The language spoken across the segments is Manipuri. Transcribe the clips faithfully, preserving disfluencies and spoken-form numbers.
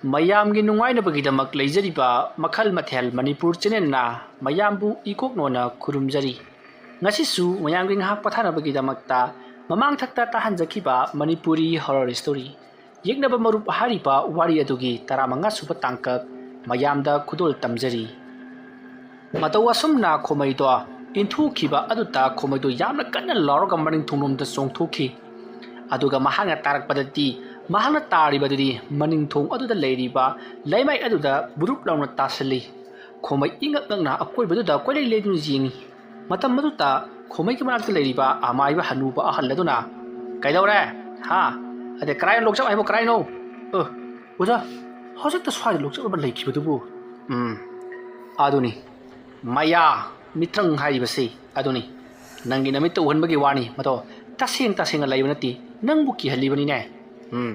ꯃꯌꯥꯝꯒꯤ ꯅꯨꯡꯉꯥꯏꯅꯕꯒꯤꯗꯃꯛ ꯂꯩꯖꯔꯤꯕ ꯃꯈꯜ ꯃꯊꯦꯜ ꯃꯅꯤꯄꯨꯔ ꯆꯦꯅꯦꯜꯅ ꯃꯌꯥꯝꯕꯨ ꯏꯀꯣꯛꯅꯣꯅ ꯈꯨꯔꯨꯝꯖꯔꯤ꯫ ꯉꯁꯤꯁꯨ ꯃꯌꯥꯝꯒꯤ ꯉꯥꯏꯍꯥꯛ ꯄꯣꯊꯥꯅꯕꯒꯤꯗꯃꯛꯇ ꯃꯃꯥꯡꯊꯛꯇ ꯇꯥꯍꯟꯖꯈꯤꯕ ꯃꯅꯤꯄꯨꯔꯤ ꯍꯣꯔꯔ ꯁ꯭ꯇꯣꯔꯤ ꯌꯦꯛꯅꯕ ꯃꯔꯨꯞ ꯍꯥꯏꯔꯤꯕ ꯋꯥꯔꯤ ꯑꯗꯨꯒꯤ ꯇꯔꯥꯃꯉꯥ ꯁꯨꯕ ꯇꯥꯡꯀꯛ ꯃꯌꯥꯝꯗ ꯈꯨꯗꯣꯜ ꯇꯝꯖꯔꯤ꯫ ꯃꯇꯧ ꯑꯁꯨꯝꯅ ꯈꯣꯃꯩꯗꯣ ꯏꯟꯊꯨꯈꯤꯕ ꯑꯗꯨꯗ ꯈꯣꯃꯩꯗꯣ ꯌꯥꯝꯅ ꯀꯟꯅ ꯂꯥꯎꯔꯒ ꯃꯅꯤꯡ ꯊꯣꯡꯂꯣꯝꯗ ꯆꯣꯡꯊꯣꯛꯈꯤ꯫ ꯑꯗꯨꯒ ꯃꯍꯥꯛꯅ ꯇꯥꯔꯛꯄꯗꯗꯤ ꯃꯍꯥꯛꯅ ꯇꯥꯔꯤꯕꯗꯨꯗꯤ ꯃꯅꯤꯡ ꯊꯣꯡ ꯑꯗꯨꯗ ꯂꯩꯔꯤꯕ ꯂꯩꯃꯥꯏ ꯑꯗꯨꯗ ꯕꯨꯔꯨꯞ ꯂꯥꯎꯅ ꯇꯥꯁꯤꯜꯂꯤ꯫ ꯈꯣꯃꯩ ꯏꯉꯛ ꯉꯛꯅ ꯑꯀꯣꯏꯕꯗꯨꯗ ꯀꯣꯏꯂꯩ ꯂꯩꯗꯨꯅ ꯌꯦꯡꯉꯤ꯫ ꯃꯇꯝ ꯑꯗꯨꯗ ꯈꯣꯃꯩꯒꯤ ꯃꯅꯥꯛꯇ ꯂꯩꯔꯤꯕ ꯑꯃꯥꯏꯕ ꯍꯅꯨꯕ ꯑꯍꯜ ꯑꯗꯨꯅ, "ꯀꯩꯗꯧꯔꯦ? ꯍꯥ? ꯑꯗꯩ ꯀꯔꯥꯏꯅꯣ ꯂꯣꯛꯆꯞ ꯍꯥꯏꯕꯣ, ꯀꯔꯥꯏꯅꯣ?" "ꯑ, ꯑꯣꯖꯥ, ꯍꯧꯖꯤꯛꯇ ꯁ꯭ꯋꯥꯏꯗ ꯂꯣꯛꯆꯞ ꯑꯃ ꯂꯩꯈꯤꯕꯗꯨꯕꯨ?" "ꯎꯝ, ꯑꯗꯨꯅꯤ꯫ ꯃꯌꯥ, ꯃꯤꯇ꯭ꯔꯪ ꯍꯥꯏꯔꯤꯕꯁꯤ ꯑꯗꯨꯅꯤ꯫ ꯅꯪꯒꯤ ꯅꯃꯤꯠꯇ ꯎꯍꯟꯕꯒꯤ ꯋꯥꯅꯤ, ꯃꯗꯣ ꯇꯁꯦꯡ ꯇꯁꯦꯡꯅ ꯂꯩꯕ ꯅꯠꯇꯦ, ꯅꯪꯕꯨ ꯀꯤꯍꯜꯂꯤꯕꯅꯤꯅꯦ꯫ ꯎꯝ,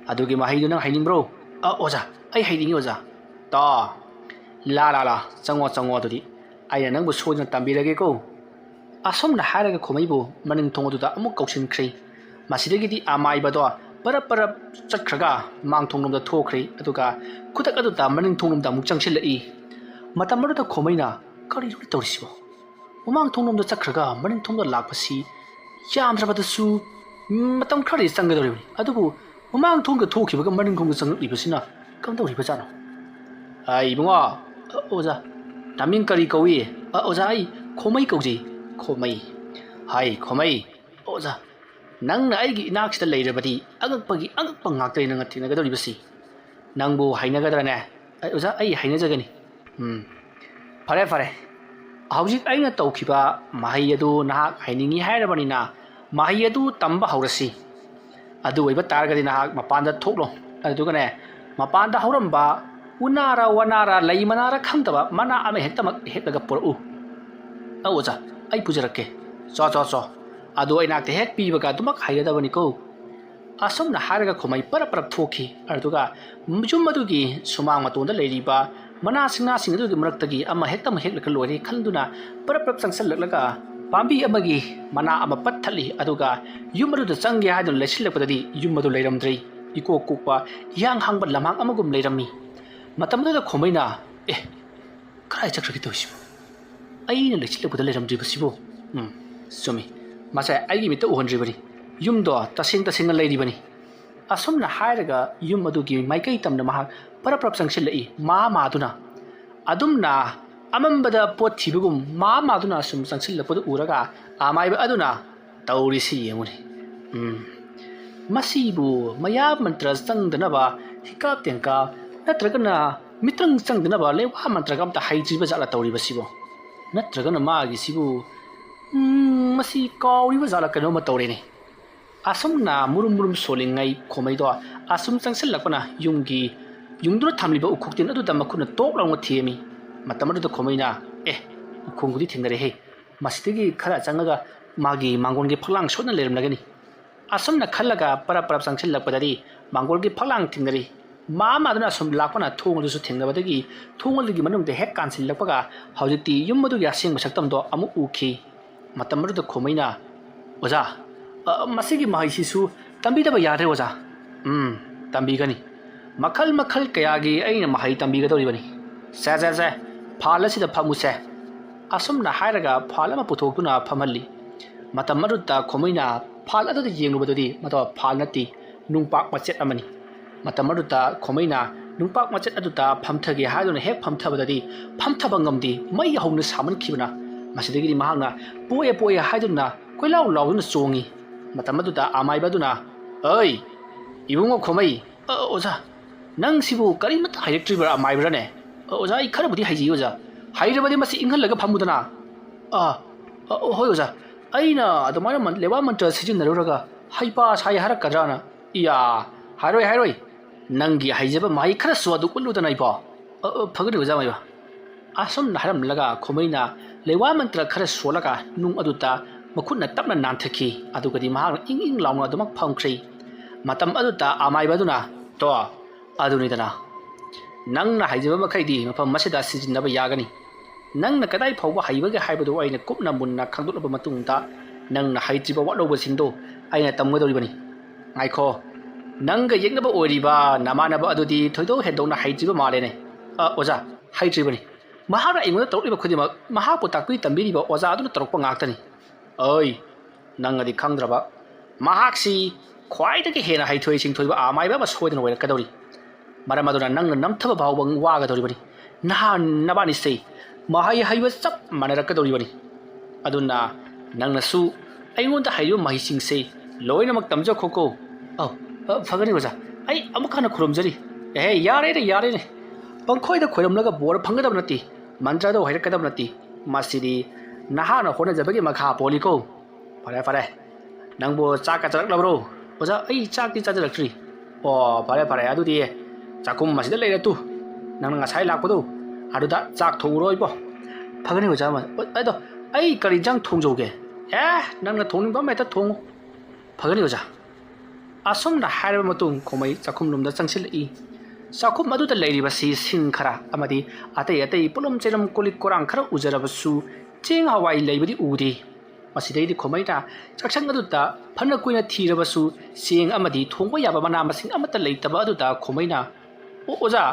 ꯑꯗꯨꯒꯤ ꯃꯍꯩꯗꯨ ꯅꯪ ꯍꯩꯅꯤꯡꯕ꯭ꯔꯣ?" "ꯑ, ꯑꯣꯖꯥ, ꯑꯩ ꯍꯩꯅꯤꯡꯉꯤ ꯑꯣꯖꯥ꯫" "ꯇꯥ, ꯂꯥ, ꯂꯥ, ꯂꯥ, ꯆꯪꯉꯣ, ꯆꯪꯉꯣ, ꯑꯗꯨꯗꯤ ꯑꯩꯅ ꯅꯪꯕꯨ ꯁꯣꯏꯗꯅ ꯇꯝꯕꯤꯔꯒꯦꯀꯣ꯫" ꯑꯁꯨꯝꯅ ꯍꯥꯏꯔꯒ ꯈꯣꯃꯩꯕꯨ ꯃꯅꯤꯡ ꯊꯣꯡ ꯑꯗꯨꯗ ꯑꯃꯨꯛ ꯀꯧꯁꯤꯟꯈ꯭ꯔꯦ꯫ ꯃꯁꯤꯗꯒꯤꯗꯤ ꯑꯃꯥꯏꯕꯗꯣ ꯄꯔꯞ ꯄꯔꯞ ꯆꯠꯈ꯭ꯔꯒ ꯃꯥꯡ ꯊꯣꯡꯂꯣꯝꯗ ꯊꯣꯛꯈ꯭ꯔꯦ, ꯑꯗꯨꯒ ꯈꯨꯗꯛ ꯑꯗꯨꯗ ꯃꯅꯤꯡ ꯊꯣꯡꯂꯣꯝꯗ ꯑꯃꯨꯛ ꯆꯪꯁꯤꯜꯂꯛꯏ꯫ ꯃꯇꯝ ꯑꯗꯨꯗ ꯈꯣꯃꯩꯅ, "ꯀꯔꯤꯅꯣ ꯇꯧꯔꯤꯁꯤꯕꯣ? ꯃꯃꯥꯡ ꯊꯣꯡꯂꯣꯝꯗ ꯆꯠꯈ꯭ꯔꯒ ꯃꯅꯤꯡ ꯊꯣꯡꯗ ꯂꯥꯛꯄꯁꯤ ꯌꯥꯝꯗ꯭ꯔꯕꯗꯁꯨ ꯃꯇꯝ ꯈꯔꯗꯤ ꯆꯪꯒꯗꯧꯔꯤꯕꯅꯤ, ꯑꯗꯨꯕꯨ ꯃꯃꯥꯡ ꯊꯣꯡꯗ ꯊꯣꯛꯈꯤꯕꯒ ꯃꯅꯤꯡ ꯊꯣꯡꯗ ꯆꯪꯂꯛꯂꯤꯕꯁꯤꯅ ꯀꯝꯗꯧꯔꯤꯕꯖꯥꯠꯅꯣ?" "ꯑꯩ ꯏꯕꯨꯡꯉꯣ꯫" "ꯑ, ꯑꯣꯖꯥ꯫" "ꯅꯃꯤꯡ ꯀꯔꯤ ꯀꯧꯏ?" "ꯑ, ꯑꯣꯖꯥ, ꯑꯩ ꯈꯣꯃꯩ ꯀꯧꯖꯩ꯫" "ꯈꯣꯃꯩ? ꯍꯥꯏ, ꯈꯣꯃꯩ꯫ ꯑꯣꯖꯥ, ꯅꯪꯅ ꯑꯩꯒꯤ ꯏꯅꯥꯛꯁꯤꯗ ꯂꯩꯔꯕꯗꯤ ꯑꯉꯛꯄꯒꯤ ꯑꯉꯛꯄ ꯉꯥꯛꯇꯅꯤ ꯅꯪꯅ ꯊꯦꯡꯅꯒꯗꯧꯔꯤꯕꯁꯤ꯫ ꯅꯪꯕꯨ ꯍꯩꯅꯒꯗ꯭ꯔꯅꯦ?" "ꯑꯩ, ꯑꯣꯖꯥ, ꯑꯩ ꯍꯩꯅꯖꯒꯅꯤ꯫" "ꯎꯝ, ꯐꯔꯦ, ꯐꯔꯦ꯫ ꯍꯧꯖꯤꯛ ꯑꯩꯅ ꯇꯧꯈꯤꯕ ꯃꯍꯩ ꯑꯗꯨ ꯅꯍꯥꯛ ꯍꯩꯅꯤꯡꯉꯤ ꯍꯥꯏꯔꯕꯅꯤꯅ, ꯃꯍꯩ ꯑꯗꯨ ꯇꯝꯕ ꯍꯧꯔꯁꯤ꯫ ꯑꯗꯨ ꯑꯣꯏꯕ ꯇꯥꯔꯒꯗꯤ ꯅꯍꯥꯛ ꯃꯄꯥꯟꯗ ꯊꯣꯛꯂꯣ꯫ ꯑꯗꯨꯗꯨꯒꯅꯦ, ꯃꯄꯥꯟꯗ ꯍꯧꯔꯝꯕ ꯎꯅꯥꯔ ꯋꯥꯅꯥꯔ ꯂꯩ ꯃꯅꯥꯔ ꯈꯪꯗꯕ ꯃꯅꯥ ꯑꯃ ꯍꯦꯛꯇꯃꯛ ꯍꯦꯛꯂꯒ ꯄꯨꯔꯛꯎ꯫" "ꯑꯧ ꯑꯣꯖꯥ, ꯑꯩ ꯄꯨꯖꯔꯛꯀꯦ꯫" "ꯆꯣ, ꯆꯣ, ꯆꯣ꯫ ꯑꯗꯨ ꯑꯩꯅꯥꯛꯇ ꯍꯦꯛ ꯄꯤꯕꯒ ꯑꯗꯨꯃꯛ ꯍꯩꯒꯗꯕꯅꯤꯀꯣ꯫" ꯑꯁꯨꯝꯅ ꯍꯥꯏꯔꯒ ꯈꯣꯃꯩ ꯄꯔꯞ ꯄꯔꯞ ꯊꯣꯛꯈꯤ꯫ ꯑꯗꯨꯒ ꯌꯨꯝ ꯑꯗꯨꯒꯤ ꯁꯨꯃꯥꯡ ꯃꯇꯣꯟꯗ ꯂꯩꯔꯤꯕ ꯃꯅꯥ ꯁꯤꯡꯅꯥꯁꯤꯡ ꯑꯗꯨꯒꯤ ꯃꯔꯛꯇꯒꯤ ꯑꯃ ꯍꯦꯛꯇꯃꯛ ꯍꯦꯛꯂꯒ ꯂꯣꯏꯔꯦ ꯈꯟꯗꯨꯅ ꯄꯔꯞ ꯄꯔꯞ ꯆꯪꯁꯤꯜꯂꯛꯂꯒ ꯄꯥꯝꯕꯤ ꯑꯃꯒꯤ ꯃꯅꯥ ꯑꯃ ꯄꯠ ꯊꯠꯂꯤ꯫ ꯑꯗꯨꯒ ꯌꯨꯝ ꯑꯗꯨꯗ ꯆꯪꯒꯦ ꯍꯥꯏꯗꯨꯅ ꯂꯩꯁꯤꯜꯂꯛꯄꯗꯗꯤ ꯌꯨꯝ ꯑꯗꯨ ꯂꯩꯔꯝꯗ꯭ꯔꯦ꯫ ꯏꯀꯣꯛ ꯀꯣꯛꯄ, ꯏꯍꯥꯡ ꯍꯥꯡꯕ ꯂꯝꯍꯥꯡ ꯑꯃꯒꯨꯝ ꯂꯩꯔꯝꯃꯤ꯫ ꯃꯇꯝ ꯑꯗꯨꯗ ꯈꯣꯃꯩꯅ, "ꯑꯦ, ꯀꯗꯥꯏ ꯆꯠꯈ꯭ꯔꯒꯦ ꯇꯧꯔꯤꯁꯤꯕꯣ? ꯑꯩꯅ ꯂꯩꯁꯤꯜꯂꯛꯄꯗ ꯂꯩꯔꯝꯗ꯭ꯔꯤꯕꯁꯤꯕꯣ? ꯎꯝ, ꯆꯨꯝꯃꯤ꯫ ꯃꯁꯦ ꯑꯩꯒꯤ ꯃꯤꯠꯇ ꯎꯍꯟꯗ꯭ꯔꯤꯕꯅꯤ꯫ ꯌꯨꯝꯗꯣ ꯇꯁꯦꯡ ꯇꯁꯦꯡꯅ ꯂꯩꯔꯤꯕꯅꯤ꯫" ꯑꯁꯨꯝꯅ ꯍꯥꯏꯔꯒ ꯌꯨꯝ ꯑꯗꯨꯒꯤ ꯃꯥꯏꯀꯩ ꯇꯝꯅ ꯃꯍꯥꯛ ꯄꯔꯞ ꯄꯔꯞ ꯆꯪꯁꯤꯜꯂꯛꯏ, ꯃꯥ ꯃꯥꯗꯨꯅ꯫ ꯑꯗꯨꯝꯅ ꯑꯃꯝꯕꯗ ꯄꯣꯠ ꯊꯤꯕꯒꯨꯝ ꯃꯥ ꯃꯥꯗꯨꯅ ꯁꯨꯝ ꯆꯪꯁꯤꯜꯂꯛꯄꯗꯨ ꯎꯔꯒ ꯑꯃꯥꯏꯕ ꯑꯗꯨꯅ, "ꯇꯧꯔꯤꯁꯤ ꯌꯦꯡꯉꯨꯅꯦ꯫ ꯎꯝ, ꯃꯁꯤꯕꯨ ꯃꯌꯥ ꯃꯟꯇ꯭ꯔ ꯆꯪꯗꯅꯕ ꯍꯤꯀꯥꯞ ꯇꯦꯡꯀꯥꯞ ꯅꯠꯇ꯭ꯔꯒꯅ ꯃꯤꯇ꯭ꯔꯪ ꯆꯪꯗꯅꯕ ꯂꯩꯋꯥ ꯃꯟꯇ꯭ꯔꯒ ꯑꯝꯇ ꯍꯩꯇ꯭ꯔꯤꯕ ꯖꯥꯠꯂ ꯇꯧꯔꯤꯕꯁꯤꯕꯨ? ꯅꯠꯇ꯭ꯔꯒꯅ ꯃꯥꯒꯤꯁꯤꯕꯨ, ꯎꯝ, ꯃꯁꯤ ꯀꯥꯎꯔꯤꯕ ꯖꯥꯠꯂ ꯀꯩꯅꯣꯝꯃ ꯇꯧꯔꯦꯅꯦ꯫" ꯑꯁꯨꯝꯅ ꯃꯨꯔꯨꯝ ꯃꯨꯔꯨꯝ ꯁꯣꯜꯂꯤꯉꯩ ꯈꯣꯃꯩꯗꯣ ꯑꯁꯨꯝ ꯆꯪꯁꯤꯜꯂꯛꯄꯅ ꯌꯨꯝꯒꯤ, ꯌꯨꯡꯗꯨꯅ ꯊꯝꯂꯤꯕ ꯎꯈꯣꯛꯇꯤꯟ ꯑꯗꯨꯗ ꯃꯈꯨꯠꯅ ꯇꯣꯛ ꯂꯥꯎꯅ ꯊꯦꯝꯃꯤ꯫ ꯃꯇꯝ ꯑꯗꯨꯗ ꯈꯣꯃꯩꯅ, "ꯑꯦ, ꯎꯈꯣꯡꯕꯨꯗꯤ ꯊꯦꯡꯅꯔꯦꯍꯦ꯫ ꯃꯁꯤꯗꯒꯤ ꯈꯔ ꯆꯪꯉꯒ ꯃꯥꯒꯤ ꯃꯥꯡꯒꯣꯟꯒꯤ ꯐꯛꯂꯥꯡ ꯁꯣꯏꯗꯅ ꯂꯩꯔꯝꯂꯒꯅꯤ꯫" ꯑꯁꯨꯝꯅ ꯈꯜꯂꯒ ꯄꯔꯞ ꯄꯔꯞ ꯆꯪꯁꯤꯜꯂꯛꯄꯗꯗꯤ ꯃꯥꯡꯒꯣꯜꯒꯤ ꯐꯛꯂꯥꯡ ꯊꯦꯡꯅꯔꯤ꯫ ꯃꯥ ꯃꯥꯗꯨꯅ ꯑꯁꯨꯝ ꯂꯥꯛꯄꯅ ꯊꯣꯡ ꯑꯗꯨꯁꯨ ꯊꯦꯡꯅꯕꯗꯒꯤ ꯊꯣꯡ ꯑꯗꯨꯒꯤ ꯃꯅꯨꯡꯗ ꯍꯦꯛ ꯀꯥꯟꯁꯤꯜꯂꯛꯄꯒ ꯍꯧꯖꯤꯛꯇꯤ ꯌꯨꯝ ꯑꯗꯨꯒꯤ ꯑꯁꯦꯡꯕ ꯁꯛꯇꯝꯗꯣ ꯑꯃꯨꯛ ꯎꯈꯤ꯫ ꯃꯇꯝ ꯑꯗꯨꯗ ꯈꯣꯃꯩꯅ, "ꯑꯣꯖꯥ, ꯑ, ꯃꯁꯤꯒꯤ ꯃꯍꯩꯁꯤꯁꯨ ꯇꯝꯕꯤꯗꯕ ꯌꯥꯗ꯭ꯔꯦ ꯑꯣꯖꯥ꯫" "ꯎꯝ, ꯇꯝꯕꯤꯒꯅꯤ꯫ ꯃꯈꯜ ꯃꯈꯜ ꯀꯌꯥꯒꯤ ꯑꯩꯅ ꯃꯍꯩ ꯇꯝꯕꯤꯒꯗꯧꯔꯤꯕꯅꯤ꯫ ꯁꯦ, ꯁꯦ, ꯁꯦ, ꯐꯥꯜ ꯑꯁꯤꯗ ꯐꯝꯃꯨꯁꯦ꯫" ꯑꯁꯨꯝꯅ ꯍꯥꯏꯔꯒ ꯐꯥꯜ ꯑꯃ ꯄꯨꯊꯣꯛꯇꯨꯅ ꯐꯝꯍꯜꯂꯤ꯫ ꯃꯇꯝ ꯑꯗꯨꯗ ꯈꯣꯃꯩꯅ ꯐꯥꯜ ꯑꯗꯨꯗ ꯌꯦꯡꯂꯨꯕꯗꯗꯤ ꯃꯗꯨ ꯐꯥꯜ ꯅꯠꯇꯦ, ꯅꯨꯡꯄꯥꯛ ꯃꯆꯦꯠ ꯑꯃꯅꯤ꯫ ꯃꯇꯝ ꯑꯗꯨꯗ ꯈꯣꯃꯩꯅ ꯅꯨꯡꯄꯥꯛ ꯃꯆꯦꯠ ꯑꯗꯨꯗ ꯐꯝꯊꯒꯦ ꯍꯥꯏꯗꯨꯅ ꯍꯦꯛ ꯐꯝꯊꯕꯗꯗꯤ ꯐꯝꯊꯕ ꯉꯝꯗꯦ, ꯃꯩ ꯍꯧꯅ ꯁꯥꯃꯟꯈꯤꯕꯅ꯫ ꯃꯁꯤꯗꯒꯤꯗꯤ ꯃꯍꯥꯛꯅ ꯄꯣꯛꯑꯦ ꯄꯣꯛꯑꯦ ꯍꯥꯏꯗꯨꯅ ꯀꯣꯏꯂꯥꯎ ꯂꯥꯎꯗꯨꯅ ꯆꯣꯡꯉꯤ꯫ ꯃꯇꯝ ꯑꯗꯨꯗ ꯑꯃꯥꯏꯕ ꯑꯗꯨꯅ, "ꯑꯩ, ꯏꯕꯨꯡꯉꯣ ꯈꯣꯃꯩ, ꯑ, ꯑꯣꯖꯥ, ꯅꯪꯁꯤꯕꯨ ꯀꯔꯤꯃꯠꯇ ꯍꯩꯔꯛꯇ꯭ꯔꯤꯕ꯭ꯔꯥ ꯑꯃꯥꯏꯕ꯭ꯔꯥꯅꯦ?" "ꯑ, ꯑꯣꯖꯥ, ꯑꯩ ꯈꯔꯕꯨꯗꯤ ꯍꯩꯖꯩ ꯑꯣꯖꯥ꯫" "ꯍꯩꯔꯕꯗꯤ ꯃꯁꯤ ꯏꯪꯍꯜꯂꯒ ꯐꯝꯃꯨꯗꯅ꯫" "ꯑ, ꯑ, ꯍꯣꯏ ꯑꯣꯖꯥ, ꯑꯩꯅ ꯑꯗꯨꯃꯥꯏꯅ ꯃꯟ-, ꯂꯩꯋꯥ ꯃꯟꯇ꯭ꯔ ꯁꯤꯖꯤꯟꯅꯔꯨꯔꯒ ꯍꯩꯄꯥ ꯁꯥꯏ ꯍꯥꯏꯔꯛꯀꯗ꯭ꯔꯥꯅ꯫" "ꯏꯌꯥ, ꯍꯥꯏꯔꯣꯏ, ꯍꯥꯏꯔꯣꯏ, ꯅꯪꯒꯤ ꯍꯩꯖꯕ ꯃꯍꯩ ꯈꯔꯁꯨ ꯑꯗꯨ ꯎꯠꯂꯨꯗꯅ ꯏꯕꯣ꯫" "ꯑ, ꯑ, ꯐꯒꯅꯤ ꯑꯣꯖꯥ ꯑꯃꯥꯏꯕ꯫" ꯑꯁꯨꯝꯅ ꯍꯥꯏꯔꯝꯂꯒ ꯈꯣꯃꯩꯅ ꯂꯩꯋꯥ ꯃꯟꯇ꯭ꯔ ꯈꯔ ꯁꯣꯜꯂꯒ ꯅꯨꯡ ꯑꯗꯨꯗ ꯃꯈꯨꯠꯅ ꯇꯞꯅ ꯅꯥꯟꯊꯈꯤ꯫ ꯑꯗꯨꯒꯗꯤ ꯃꯍꯥꯛꯅ ꯏꯪ ꯏꯪ ꯂꯥꯎꯅ ꯑꯗꯨꯃꯛ ꯐꯝꯈ꯭ꯔꯦ꯫ ꯃꯇꯝ ꯑꯗꯨꯗ ꯑꯃꯥꯏꯕ ꯑꯗꯨꯅ, "ꯇꯣ, ꯑꯗꯨꯅꯤꯗꯅ, ꯅꯪꯅ ꯍꯩꯖꯕ ꯃꯈꯩꯗꯤ ꯃꯐꯝ ꯑꯁꯤꯗ ꯁꯤꯖꯤꯟꯅꯕ ꯌꯥꯒꯅꯤ꯫ ꯅꯪꯅ ꯀꯗꯥꯏ ꯐꯥꯎꯕ ꯍꯩꯕꯒꯦ ꯍꯥꯏꯕꯗꯨ ꯑꯩꯅ ꯀꯨꯞꯅ ꯃꯨꯟꯅ ꯈꯪꯗꯣꯛꯂꯕ ꯃꯇꯨꯡꯗ ꯅꯪꯅ ꯍꯩꯇ꯭ꯔꯤꯕ ꯋꯥꯠꯍꯧꯕꯁꯤꯡꯗꯨ ꯑꯩꯅ ꯇꯝꯒꯗꯧꯔꯤꯕꯅꯤ꯫ ꯉꯥꯏꯈꯣ꯫" ꯅꯪꯒ ꯌꯦꯛꯅꯕ ꯑꯣꯏꯔꯤꯕ ꯅꯃꯥꯟꯅꯕ ꯑꯗꯨꯗꯤ ꯊꯣꯏꯗꯣꯛ ꯍꯦꯟꯗꯣꯛꯅ ꯍꯩꯇ꯭ꯔꯤꯕ ꯃꯥꯜꯂꯦꯅꯦ꯫ ꯑ, ꯑꯣꯖꯥ, ꯍꯩꯇ꯭ꯔꯤꯕꯅꯤ꯫ ꯃꯍꯥꯛꯅ ꯑꯩꯉꯣꯟꯗ ꯇꯧꯔꯛꯂꯤꯕ ꯈꯨꯗꯤꯡꯃꯛ ꯃꯍꯥꯛꯄꯨ ꯇꯥꯛꯄꯤ ꯇꯝꯕꯤꯔꯤꯕ ꯑꯣꯖꯥ ꯑꯗꯨꯅ ꯇꯧꯔꯛꯄ ꯉꯥꯛꯇꯅꯤ꯫ ꯑꯣꯏ, ꯅꯪꯅꯗꯤ ꯈꯪꯗ꯭ꯔꯕ꯫ ꯃꯍꯥꯛꯁꯤ ꯈ꯭ꯋꯥꯏꯗꯒꯤ ꯍꯦꯟꯅ ꯍꯩꯊꯣꯏ ꯁꯤꯡꯊꯣꯏꯕ ꯑꯃꯥꯏꯕ ꯑꯃ ꯁꯣꯏꯗꯅ ꯑꯣꯏꯔꯛꯀꯗꯧꯔꯤ꯫ ꯃꯔꯝ ꯑꯗꯨꯅ ꯅꯪꯅ ꯅꯝꯊꯕ ꯐꯥꯎꯕ ꯋꯥꯒꯗꯧꯔꯤꯕꯅꯤ꯫ ꯅꯍꯥꯟ ꯅꯕꯥꯅꯤꯁꯦ ꯃꯍꯩ ꯍꯩꯕ ꯆꯞ ꯃꯥꯟꯅꯔꯛꯀꯗꯧꯔꯤꯕꯅꯤ꯫ ꯑꯗꯨꯅ ꯅꯪꯅꯁꯨ ꯑꯩꯉꯣꯟꯗ ꯍꯩꯔꯤꯕ ꯃꯍꯩꯁꯤꯡꯁꯦ ꯂꯣꯏꯅꯃꯛ ꯇꯝꯖꯈꯣꯀꯣ꯫ ꯑꯧ, ꯑ, ꯐꯒꯅꯤ ꯑꯣꯖꯥ꯫ ꯑꯩ ꯑꯃꯨꯛ ꯍꯟꯅ ꯈꯨꯔꯨꯝꯖꯔꯤ꯫ ꯑꯦꯍꯦ, ꯌꯥꯔꯦꯅꯦ, ꯌꯥꯔꯦꯅꯦ꯫ ꯄꯪꯈꯣꯏꯗ ꯈꯣꯏꯔꯝꯂꯒ ꯕꯣꯔ ꯐꯪꯒꯗꯕ ꯅꯠꯇꯦ, ꯃꯟꯇ꯭ꯔꯗꯣ ꯍꯩꯔꯛꯀꯗꯕ ꯅꯠꯇꯦ꯫ ꯃꯁꯤꯗꯤ ꯅꯍꯥꯛꯅ ꯍꯣꯠꯅꯖꯕꯒꯤ ꯃꯈꯥ ꯄꯣꯜꯂꯤꯀꯣ꯫ ꯐꯔꯦ, ꯐꯔꯦ꯫ ꯅꯪꯕꯨ ꯆꯥꯛꯀ ꯆꯥꯔꯛꯂꯕ꯭ꯔꯣ? ꯑꯣꯖꯥ, ꯑꯩ ꯆꯥꯛꯇꯤ ꯆꯥꯖꯔꯛꯇ꯭ꯔꯤ꯫ ꯑꯣ, ꯐꯔꯦ, ꯐꯔꯦ꯫ ꯑꯗꯨꯗꯤ ꯆꯥꯛꯈꯨꯝ ꯑꯁꯤꯗ ꯂꯩꯔꯦ ꯇꯨ꯫ ꯅꯪꯅ ꯉꯁꯥꯏ ꯂꯥꯛꯄꯗꯣ, ꯑꯗꯨꯗ ꯆꯥꯛ ꯊꯣꯡꯉꯨꯔꯣ ꯏꯕꯣ꯫ ꯐꯒꯅꯤ ꯑꯣꯖꯥ꯫ ꯑꯗꯣ ꯑꯩ ꯀꯔꯤ ꯏꯟꯖꯥꯡ ꯊꯣꯡꯖꯧꯒꯦ? ꯑꯦ, ꯅꯪꯅ ꯊꯣꯡꯅꯤꯡꯕ ꯑꯃ ꯍꯦꯛꯇ ꯊꯣꯡꯉꯨ꯫ ꯐꯒꯅꯤ ꯑꯣꯖꯥ꯫ ꯑꯁꯨꯝꯅ ꯍꯥꯏꯔꯕ ꯃꯇꯨꯡ ꯈꯣꯃꯩ ꯆꯥꯛꯈꯨꯝꯂꯣꯝꯗ ꯆꯪꯁꯤꯜꯂꯛꯏ꯫ ꯆꯥꯛꯈꯨꯝ ꯑꯗꯨꯗ ꯂꯩꯔꯤꯕ ꯁꯤ ꯁꯤꯡ ꯈꯔ ꯑꯃꯗꯤ ꯑꯇꯩ ꯑꯇꯩ ꯄꯣꯠꯂꯝ ꯆꯩꯂꯝ ꯀꯣꯜ ꯂꯤꯛ ꯀꯣꯔꯥꯡ ꯈꯔ ꯎꯖꯔꯕꯁꯨ ꯆꯦꯡ ꯍꯋꯥꯏ ꯂꯩꯕꯗꯤ ꯎꯗꯦ꯫ ꯃꯁꯤꯗꯩꯗꯤ ꯈꯣꯃꯩꯅ ꯆꯥꯛꯁꯪ ꯑꯗꯨꯗ ꯐꯅ ꯀꯨꯏꯅ ꯊꯤꯔꯕꯁꯨ ꯆꯦꯡ ꯑꯃꯗꯤ ꯊꯣꯡꯕ ꯌꯥꯕ ꯃꯅꯥ ꯃꯁꯤꯡ ꯑꯃꯠꯇ ꯂꯩꯇꯕ ꯑꯗꯨꯗ ꯈꯣꯃꯩꯅ, "ꯑꯣ, ꯑꯣꯖꯥ,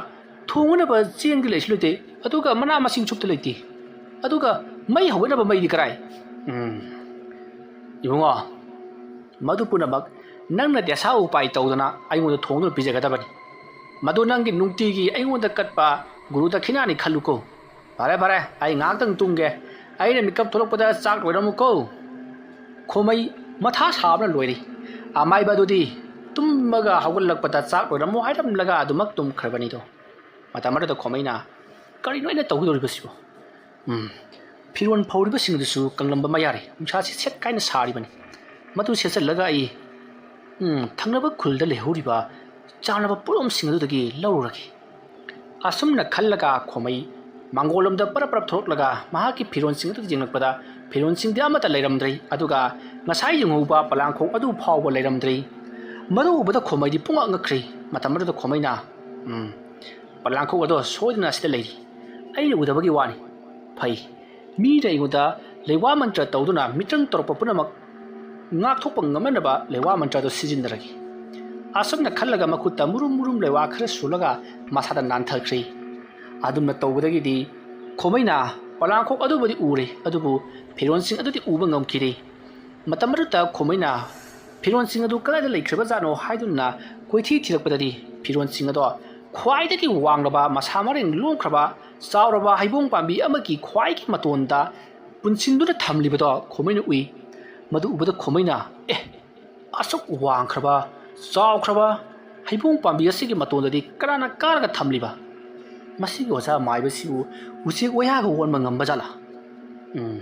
ꯊꯣꯡꯅꯅꯕ ꯆꯦꯡꯗꯤ ꯂꯩꯁꯨ ꯂꯩꯇꯦ, ꯑꯗꯨꯒ ꯃꯅꯥ ꯃꯁꯤꯡ ꯁꯨꯞꯇ ꯂꯩꯇꯦ, ꯑꯗꯨꯒ ꯃꯩ ꯍꯧꯒꯠꯅꯕ ꯃꯩꯗꯤ ꯀꯔꯥꯏ?" ꯎꯝ, ꯏꯕꯨꯡꯉꯣ, ꯃꯗꯨ ꯄꯨꯝꯅꯃꯛ ꯅꯪꯅ ꯗꯦꯁꯥ ꯎꯄꯥꯏ ꯇꯧꯗꯅ ꯑꯩꯉꯣꯟꯗ ꯊꯣꯡꯗꯨꯅ ꯄꯤꯖꯒꯗꯕꯅꯤ꯫ ꯃꯗꯨ ꯅꯪꯒꯤ ꯅꯨꯡꯇꯤꯒꯤ ꯑꯩꯉꯣꯟꯗ ꯀꯠꯄ ꯒꯨꯔꯨ ꯗꯈꯤꯅꯥꯅꯤ ꯈꯜꯂꯨꯀꯣ꯫ ꯐꯔꯦ, ꯐꯔꯦ, ꯑꯩ ꯉꯥꯏꯍꯥꯛꯇꯪ ꯇꯨꯝꯒꯦ꯫ ꯑꯩꯅ ꯃꯤꯀꯞ ꯊꯣꯛꯂꯛꯄꯗ ꯆꯥꯛ ꯂꯣꯏꯔꯝꯃꯨꯀꯣ꯫ ꯈꯣꯃꯩ ꯃꯊꯥ ꯁꯥꯕꯅ ꯂꯣꯏꯔꯦ꯫ ꯑꯃꯥꯏꯕ ꯑꯗꯨꯗꯤ ꯇꯨꯝꯃꯒ ꯍꯧꯒꯠꯂꯛꯄꯗ ꯆꯥꯛ ꯂꯣꯏꯔꯝꯃꯨ ꯍꯥꯏꯔꯝꯂꯒ ꯑꯗꯨꯃꯛ ꯇꯨꯝꯈ꯭ꯔꯕꯅꯤꯗꯣ꯫ ꯃꯇꯝ ꯑꯗꯨꯗ ꯈꯣꯃꯩꯅ ꯀꯔꯤꯅꯣ ꯑꯩꯅ ꯇꯧꯒꯗꯧꯔꯤꯕꯁꯤꯕꯣ? ꯎꯝ, ꯐꯤꯔꯣꯜ ꯐꯧꯔꯤꯕꯁꯤꯡ ꯑꯗꯨꯁꯨ ꯀꯪꯂꯝꯕ ꯃꯌꯥꯔꯦ꯫ ꯅꯨꯡꯁꯥꯁꯤ ꯁꯦꯠ ꯀꯥꯏꯅ ꯁꯥꯔꯤꯕꯅꯤ꯫ ꯃꯗꯨ ꯁꯦꯠꯆꯜꯂꯒ ꯑꯩ, ꯎꯝ, ꯊꯪꯅꯕ ꯈꯨꯜꯗ ꯂꯩꯍꯧꯔꯤꯕ ꯆꯥꯅꯕ ꯄꯣꯠꯂꯝꯁꯤꯡ ꯑꯗꯨꯗꯒꯤ ꯂꯧꯔꯨꯔꯒꯦ꯫ ꯑꯁꯨꯝꯅ ꯈꯜꯂꯒ ꯈꯣꯃꯩ ꯃꯥꯡꯒꯣꯜꯂꯣꯝꯗ ꯄꯔꯞ ꯄꯔꯞ ꯊꯣꯛꯂꯛꯂꯒ ꯃꯍꯥꯛꯀꯤ ꯐꯤꯔꯣꯜꯁꯤꯡ ꯑꯗꯨꯗ ꯌꯦꯡꯂꯛꯄꯗ ꯐꯤꯔꯣꯜꯁꯤꯡꯗꯤ ꯑꯃꯠꯇ ꯂꯩꯔꯝꯗ꯭ꯔꯦ, ꯑꯗꯨꯒ ꯉꯁꯥꯏ ꯌꯦꯡꯍꯧꯕ ꯄꯂꯥꯡꯈꯣꯛ ꯑꯗꯨ ꯐꯥꯎꯕ ꯂꯩꯔꯝꯗ꯭ꯔꯦ꯫ ꯃꯗꯨ ꯎꯕꯗ ꯈꯣꯃꯩꯗꯤ ꯄꯨꯡꯉꯛ ꯉꯛꯈ꯭ꯔꯦ꯫ ꯃꯇꯝ ꯑꯗꯨꯗ ꯈꯣꯃꯩꯅ, "ꯎꯝ, ꯄꯂꯥꯡꯈꯣꯛ ꯑꯗꯣ ꯁꯣꯏꯗꯅ ꯑꯁꯤꯗ ꯂꯩꯔꯤ꯫ ꯑꯩꯅ ꯎꯗꯕꯒꯤ ꯋꯥꯅꯤ꯫ ꯐꯩ, ꯃꯤꯅ ꯑꯩꯉꯣꯟꯗ ꯂꯩꯋꯥ ꯃꯟꯇ꯭ꯔ ꯇꯧꯗꯨꯅ ꯃꯤꯇ꯭ꯔꯪ ꯇꯧꯔꯛꯄ ꯄꯨꯝꯅꯃꯛ ꯉꯥꯛꯊꯣꯛꯄ ꯉꯝꯅꯅꯕ ꯂꯩꯋꯥ ꯃꯟꯇ꯭ꯔ ꯑꯗꯨ ꯁꯤꯖꯤꯟꯅꯔꯒꯦ꯫" ꯑꯁꯨꯝꯅ ꯈꯜꯂꯒ ꯃꯈꯨꯠꯇ ꯃꯨꯔꯨꯝ ꯃꯨꯔꯨꯝ ꯂꯩꯋꯥ ꯈꯔ ꯁꯨꯔꯒ ꯃꯁꯥꯗ ꯅꯥꯟꯊꯈ꯭ꯔꯦ꯫ ꯑꯗꯨꯝꯅ ꯇꯧꯕꯗꯒꯤꯗꯤ ꯈꯣꯃꯩꯅ ꯄꯣꯂꯥꯡꯈꯣꯛ ꯑꯗꯨꯕꯨꯗꯤ ꯎꯔꯦ, ꯑꯗꯨꯕꯨ ꯐꯤꯔꯣꯜꯁꯤꯡ ꯑꯗꯨꯗꯤ ꯎꯕ ꯉꯝꯈꯤꯗꯦ꯫ ꯃꯇꯝ ꯑꯗꯨꯗ ꯈꯣꯃꯩꯅ ꯐꯤꯔꯣꯜꯁꯤꯡ ꯑꯗꯨ ꯀꯗꯥꯏꯗ ꯂꯩꯈ꯭ꯔꯕꯖꯥꯠꯅꯣ ꯍꯥꯏꯗꯨꯅ ꯀꯣꯏꯊꯤ ꯊꯤꯔꯛꯄꯗꯗꯤ ꯐꯤꯔꯣꯜꯁꯤꯡ ꯑꯗꯣ ꯈ꯭ꯋꯥꯏꯗꯒꯤ ꯋꯥꯡꯂꯕ, ꯃꯁꯥ ꯃꯔꯦꯡ ꯂꯣꯡꯈ꯭ꯔꯕ, ꯆꯥꯎꯔꯕ ꯍꯩꯕꯣꯡ ꯄꯥꯝꯕꯤ ꯑꯃꯒꯤ ꯈ꯭ꯋꯥꯏꯒꯤ ꯃꯇꯣꯟꯗ ꯄꯨꯟꯁꯤꯟꯗꯨꯅ ꯊꯝꯂꯤꯕꯗꯣ ꯈꯣꯃꯩꯅ ꯎꯏ꯫ ꯃꯗꯨ ꯎꯕꯗ ꯈꯣꯃꯩꯅ, "ꯑꯦ, ꯑꯁꯨꯛ ꯋꯥꯡꯈ꯭ꯔꯕ, ꯆꯥꯎꯈ꯭ꯔꯕ ꯍꯩꯕꯣꯡ ꯄꯥꯝꯕꯤ ꯑꯁꯤꯒꯤ ꯃꯇꯣꯟꯗꯗꯤ ꯀꯅꯥꯅ ꯀꯥꯔꯒ ꯊꯝꯂꯤꯕ? ꯃꯁꯤꯒꯤ ꯑꯣꯖꯥ ꯃꯥꯏꯕꯁꯤꯕꯨ ꯎꯆꯦꯛ ꯋꯥꯌꯥꯒ ꯑꯣꯟꯕ ꯉꯝꯕ ꯖꯥꯠꯂꯥ? ꯎꯝ,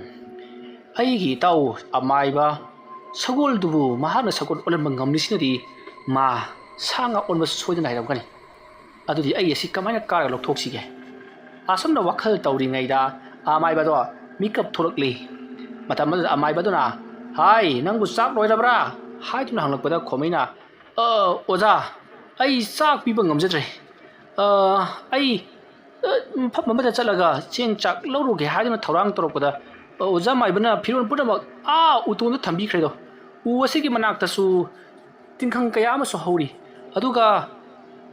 ꯑꯩꯒꯤ ꯏꯇꯥꯎ ꯑꯃꯥꯏꯕ ꯁꯒꯣꯜꯗꯨꯕꯨ ꯃꯍꯥꯛꯅ ꯁꯒꯣꯜ ꯑꯣꯜꯍꯟꯕ ꯉꯝꯂꯤꯁꯤꯅꯗꯤ ꯃꯥ ꯁꯥ ꯉꯥ ꯑꯣꯟꯕ ꯁꯣꯏꯗꯅ ꯍꯩꯔꯝꯒꯅꯤ꯫ ꯑꯗꯨꯗꯤ ꯑꯩ ꯑꯁꯤ ꯀꯃꯥꯏꯅ ꯀꯥꯔꯒ ꯂꯧꯊꯣꯛꯁꯤꯒꯦ?" ꯑꯁꯨꯝꯅ ꯋꯥꯈꯜ ꯇꯧꯔꯤꯉꯩꯗ ꯑꯃꯥꯏꯕꯗꯣ ꯃꯤꯀꯞ ꯊꯣꯛꯂꯛꯂꯤ꯫ ꯃꯇꯝ ꯑꯗꯨꯗ ꯑꯃꯥꯏꯕꯗꯨꯅ, "ꯍꯥꯏ, ꯅꯪꯕꯨ ꯆꯥꯛ ꯂꯣꯏꯔꯕ꯭ꯔꯥ?" ꯍꯥꯏꯗꯨꯅ ꯍꯪꯂꯛꯄꯗ ꯈꯣꯃꯩꯅ, "ꯑ, ꯑꯣꯖꯥ, ꯑꯩ ꯆꯥꯛ ꯄꯤꯕ ꯉꯝꯖꯗ꯭ꯔꯦ꯫ ꯑ, ꯑꯩ, ꯑ, ꯃꯐꯝ ꯑꯃꯗ ꯆꯠꯂꯒ ꯆꯦꯡ ꯆꯥꯛ ꯂꯧꯔꯨꯒꯦ" ꯍꯥꯏꯗꯨꯅ ꯊꯧꯔꯥꯡ ꯇꯧꯔꯛꯄꯗ, ꯑ, ꯑꯣꯖꯥ ꯃꯥꯏꯕꯅ ꯐꯤꯔꯣꯜ ꯄꯨꯝꯅꯃꯛ ꯑꯥ ꯎꯇꯣꯟꯗ ꯊꯝꯕꯤꯈ꯭ꯔꯦꯗꯣ꯫ ꯎ ꯑꯁꯤꯒꯤ ꯃꯅꯥꯛꯇꯁꯨ ꯇꯤꯡꯈꯪ ꯀꯌꯥ ꯑꯃꯁꯨ ꯍꯧꯔꯤ꯫ ꯑꯗꯨꯒ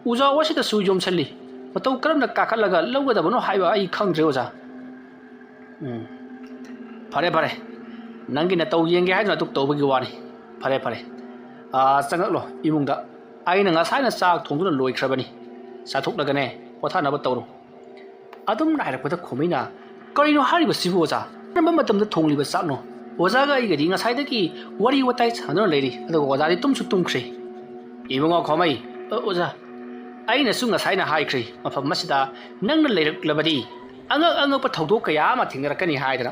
ꯎꯖꯥꯎ ꯑꯁꯤꯗꯁꯨ ꯌꯣꯝꯁꯤꯜꯂꯤ꯫ ꯃꯇꯧ ꯀꯔꯝꯅ ꯀꯥꯈꯠꯂꯒ ꯂꯧꯒꯗꯕꯅꯣ ꯍꯥꯏꯕ ꯑꯩ ꯈꯪꯗ꯭ꯔꯦ, ꯑꯣꯖꯥ꯫ ꯎꯝ꯫ ꯐꯔꯦ, ꯐꯔꯦ꯫ ꯅꯪꯒꯤ ꯅꯇꯧ ꯌꯦꯡꯒꯦ ꯍꯥꯏꯗꯨꯅ ꯑꯗꯨꯛ ꯇꯧꯕꯒꯤ ꯋꯥꯅꯤ꯫ ꯐꯔꯦ, ꯐꯔꯦ꯫ ꯑꯥ, ꯆꯪꯉꯛꯂꯣ ꯏꯃꯨꯡꯗ꯫ ꯑꯩꯅ ꯉꯁꯥꯏꯅ ꯆꯥꯛ ꯊꯣꯡꯗꯨꯅ ꯂꯣꯏꯈ꯭ꯔꯕꯅꯤ꯫ ꯆꯥꯊꯣꯛꯂꯒꯅꯦ, ꯄꯣꯊꯥꯅꯕ ꯇꯧꯔꯣ꯫ ꯑꯗꯨꯝꯅ ꯍꯥꯏꯔꯛꯄꯗ ꯈꯣꯃꯩꯅ, "ꯀꯔꯤꯅꯣ ꯍꯥꯏꯔꯤꯕꯁꯤꯕꯨ, ꯑꯣꯖꯥ? ꯀꯔꯝꯕ ꯃꯇꯝꯗ ꯊꯣꯡꯂꯤꯕ ꯆꯥꯛꯅꯣ? ꯑꯣꯖꯥꯒ ꯑꯩꯒꯗꯤ ꯉꯁꯥꯏꯗꯒꯤ ꯋꯥꯔꯤ ꯋꯥꯇꯥꯏ ꯁꯥꯟꯅꯗꯨꯅ ꯂꯩꯔꯤ, ꯑꯗꯨꯒ ꯑꯣꯖꯥꯗꯤ ꯇꯨꯝꯁꯨ ꯇꯨꯝꯈ꯭ꯔꯦ꯫" "ꯏꯕꯨꯡꯉꯣ ꯈꯣꯃꯩ, ꯑ, ꯑꯣꯖꯥ, ꯑꯩꯅꯁꯨ ꯉꯁꯥꯏꯅ ꯍꯥꯏꯈ꯭ꯔꯦ, ꯃꯐꯝ ꯑꯁꯤꯗ ꯅꯪꯅ ꯂꯩꯔꯛꯂꯕꯗꯤ ꯑꯉꯛ ꯑꯉꯛꯄ ꯊꯧꯗꯣꯛ ꯀꯌꯥ ꯑꯃ ꯊꯦꯡꯅꯔꯛꯀꯅꯤ ꯍꯥꯏꯗꯅ꯫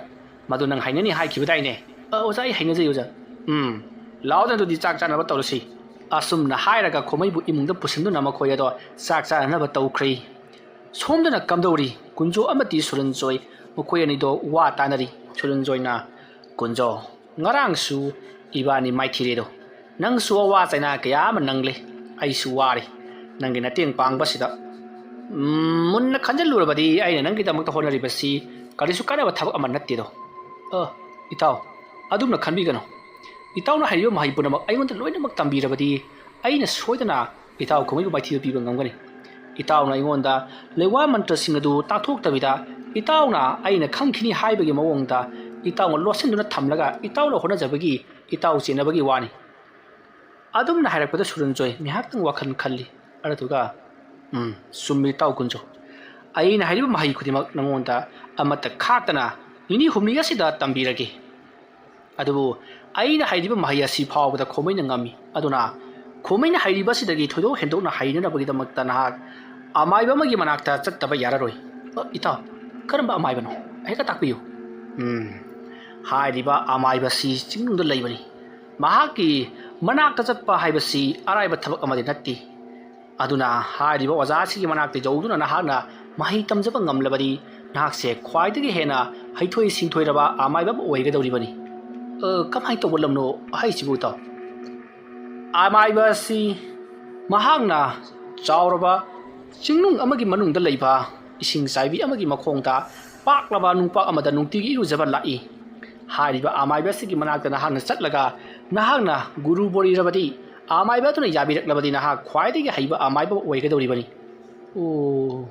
ꯃꯗꯨ ꯅꯪ ꯍꯩꯅꯅꯤ ꯍꯥꯏꯈꯤꯕꯗꯥꯏꯅꯦ?" "ꯑ, ꯑꯣꯖꯥ, ꯑꯩ ꯍꯩꯅꯖꯩ, ꯑꯣꯖꯥ꯫" "ꯎꯝ, ꯂꯥꯛꯑꯣꯗꯅ ꯑꯗꯨꯗꯤ ꯆꯥꯛ ꯆꯥꯅꯕ ꯇꯧꯔꯁꯤ꯫" ꯑꯁꯨꯝꯅ ꯍꯥꯏꯔꯒ ꯈꯣꯃꯩꯕꯨ ꯏꯃꯨꯡꯗ ꯄꯨꯁꯤꯟꯗꯨꯅ ꯃꯈꯣꯏ ꯑꯗꯣ ꯆꯥꯛ ꯆꯥꯅꯅꯕ ꯇꯧꯈ꯭ꯔꯦ꯫ ꯁꯣꯝꯗꯅ ꯀꯝꯗꯧꯔꯤ? ꯀꯨꯟꯖꯣ ꯑꯃꯗꯤ ꯁꯨꯔꯟꯖꯣꯏ ꯃꯈꯣꯏ ꯑꯅꯤꯗꯣ ꯋꯥ ꯇꯥꯅꯔꯤ꯫ ꯁꯨꯔꯟꯖꯣꯏꯅ, "ꯀꯨꯟꯖꯣ, ꯉꯔꯥꯡꯁꯨ ꯏꯕꯥꯅꯤ ꯃꯥꯏꯊꯤꯔꯦꯗꯣ꯫ ꯅꯪꯁꯨ ꯑꯋꯥ ꯆꯩꯅꯥ ꯀꯌꯥ ꯑꯃ ꯅꯪꯂꯦ꯫ ꯑꯩꯁꯨ ꯋꯥꯔꯦ꯫ ꯅꯪꯒꯤ ꯃꯇꯦꯡ ꯄꯥꯡꯕꯁꯤꯗ, ꯎꯝ, ꯃꯨꯟꯅ ꯈꯟꯖꯤꯜꯂꯨꯔꯕꯗꯤ ꯑꯩꯅ ꯅꯪꯒꯤꯗꯃꯛꯇ ꯍꯣꯠꯅꯔꯤꯕꯁꯤ ꯀꯔꯤꯁꯨ ꯀꯥꯟꯅꯕ ꯊꯕꯛ ꯑꯃ ꯅꯠꯇꯦꯗꯣ꯫ ꯑ, ꯏꯇꯥꯎ, ꯑꯗꯨꯝꯅ ꯈꯟꯕꯤꯒꯅꯨ꯫ ꯏꯇꯥꯎꯅ ꯍꯩꯔꯤꯕ ꯃꯍꯩ ꯄꯨꯝꯅꯃꯛ ꯑꯩꯉꯣꯟꯗ ꯂꯣꯏꯅꯃꯛ ꯇꯝꯕꯤꯔꯕꯗꯤ ꯑꯩꯅ ꯁꯣꯏꯗꯅ ꯏꯇꯥꯎ ꯈꯨꯃꯩꯕꯨ ꯃꯥꯏꯊꯤꯕ ꯄꯤꯕ ꯉꯝꯒꯅꯤ꯫ ꯏꯇꯥꯎꯅ ꯑꯩꯉꯣꯟꯗ ꯂꯩꯋꯥ ꯃꯟꯇ꯭ꯔꯁꯤꯡ ꯑꯗꯨ ꯇꯥꯛꯊꯣꯛꯇꯕꯤꯗ, ꯏꯇꯥꯎꯅ ꯑꯩꯅ ꯈꯪꯈꯤꯅꯤ ꯍꯥꯏꯕꯒꯤ ꯃꯑꯣꯡꯗ ꯏꯇꯥꯎꯅ ꯂꯣꯠꯁꯤꯟꯗꯨꯅ ꯊꯝꯂꯒ ꯏꯇꯥꯎꯅ ꯍꯣꯠꯅꯖꯕꯒꯤ, ꯏꯇꯥꯎ ꯆꯦꯟꯅꯕꯒꯤ ꯋꯥꯅꯤ꯫ ꯑꯗꯨꯝꯅ ꯍꯥꯏꯔꯛꯄꯗ ꯁꯨꯔꯟꯖꯣꯏ ꯉꯥꯏꯍꯥꯛꯇꯪ ꯋꯥꯈꯜ ꯈꯜꯂꯤ꯫ ꯑꯗꯨꯒ, "ꯎꯝ, ꯆꯨꯝꯃꯤ ꯏꯇꯥꯎ ꯀꯨꯟꯖꯣ꯫ ꯑꯩꯅ ꯍꯥꯏꯔꯤꯕ ꯃꯍꯩ ꯈꯨꯗꯤꯡꯃꯛ ꯅꯉꯣꯟꯗ ꯑꯃꯠꯇ ꯈꯥꯛꯇꯅ ꯅꯤꯅꯤ ꯍꯨꯝꯅꯤ ꯑꯁꯤꯗ ꯇꯝꯕꯤꯔꯒꯦ꯫ ꯑꯗꯨꯕꯨ ꯑꯩꯅ ꯍꯥꯏꯔꯤꯕ ꯃꯍꯩ ꯑꯁꯤ ꯐꯥꯎꯕꯗ ꯈꯣꯃꯩꯅ ꯉꯝꯃꯤ꯫ ꯑꯗꯨꯅ ꯈꯣꯃꯩꯅ ꯍꯩꯔꯤꯕ ꯑꯁꯤꯗꯒꯤ ꯊꯣꯏꯗꯣꯛ ꯍꯦꯟꯗꯣꯛꯅ ꯍꯩꯅꯅꯕꯒꯤꯗꯃꯛꯇ ꯅꯍꯥꯛ ꯑꯃꯥꯏꯕ ꯑꯃꯒꯤ ꯃꯅꯥꯛꯇ ꯆꯠꯇꯕ ꯌꯥꯔꯔꯣꯏ꯫" "ꯑ, ꯏꯇꯥꯎ, ꯀꯔꯝꯕ ꯑꯃꯥꯏꯕꯅꯣ? ꯍꯦꯛꯇ ꯇꯥꯛꯄꯤꯌꯨ꯫" "ꯎꯝ, ꯍꯥꯏꯔꯤꯕ ꯑꯃꯥꯏꯕ ꯑꯁꯤ ꯆꯤꯡꯅꯨꯡꯗ ꯂꯩꯕꯅꯤ꯫ ꯃꯍꯥꯛꯀꯤ ꯃꯅꯥꯛꯇ ꯆꯠꯄ ꯍꯥꯏꯕꯁꯤ ꯑꯔꯥꯏꯕ ꯊꯕꯛ ꯑꯃꯗꯤ ꯅꯠꯇꯦ꯫ ꯑꯗꯨꯅ ꯍꯥꯏꯔꯤꯕ ꯑꯣꯖꯥ ꯑꯁꯤꯒꯤ ꯃꯅꯥꯛꯇ ꯌꯧꯗꯨꯅ ꯅꯍꯥꯛꯅ ꯃꯍꯩ ꯇꯝꯖꯕ ꯉꯝꯂꯕꯗꯤ ꯅꯍꯥꯛꯁꯦ ꯈ꯭ꯋꯥꯏꯗꯒꯤ ꯍꯦꯟꯅ ꯍꯩꯊꯣꯏ ꯁꯤꯡꯊꯣꯏꯔꯕ ꯑꯃꯥꯏꯕ ꯑꯃ ꯑꯣꯏꯒꯗꯧꯔꯤꯕꯅꯤ꯫" "ꯑ, ꯀꯃꯥꯏꯅ ꯇꯧꯕ ꯂꯝꯅꯣ ꯍꯥꯏꯁꯤꯕꯨ ꯏꯇꯥꯎ?" "ꯑꯃꯥꯏꯕ ꯑꯁꯤ ꯃꯍꯥꯛꯅ ꯆꯥꯎꯔꯕ ꯆꯤꯡꯅꯨꯡ ꯑꯃꯒꯤ ꯃꯅꯨꯡꯗ ꯂꯩꯕ ꯏꯁꯤꯡ ꯆꯥꯏꯕꯤ ꯑꯃꯒꯤ ꯃꯈꯣꯡꯗ ꯄꯥꯛꯂꯕ ꯅꯨꯡꯄꯥꯛ ꯑꯃꯗ ꯅꯨꯡꯇꯤꯒꯤ ꯏꯔꯨꯖꯕ ꯂꯥꯛꯏ꯫ ꯍꯥꯏꯔꯤꯕ ꯑꯃꯥꯏꯕ ꯑꯁꯤꯒꯤ ꯃꯅꯥꯛꯇ ꯅꯍꯥꯛꯅ ꯆꯠꯂꯒ ꯅꯍꯥꯛꯅ ꯒꯨꯔꯨ ꯕꯣꯔꯤꯔꯕꯗꯤ, ꯑꯃꯥꯏꯕ ꯑꯗꯨꯅ ꯌꯥꯕꯤꯔꯛꯂꯕꯗꯤ ꯅꯍꯥꯛ ꯈ꯭ꯋꯥꯏꯗꯒꯤ ꯍꯩꯕ ꯑꯃꯥꯏꯕ ꯑꯣꯏꯒꯗꯧꯔꯤꯕꯅꯤ꯫" "ꯑꯣ,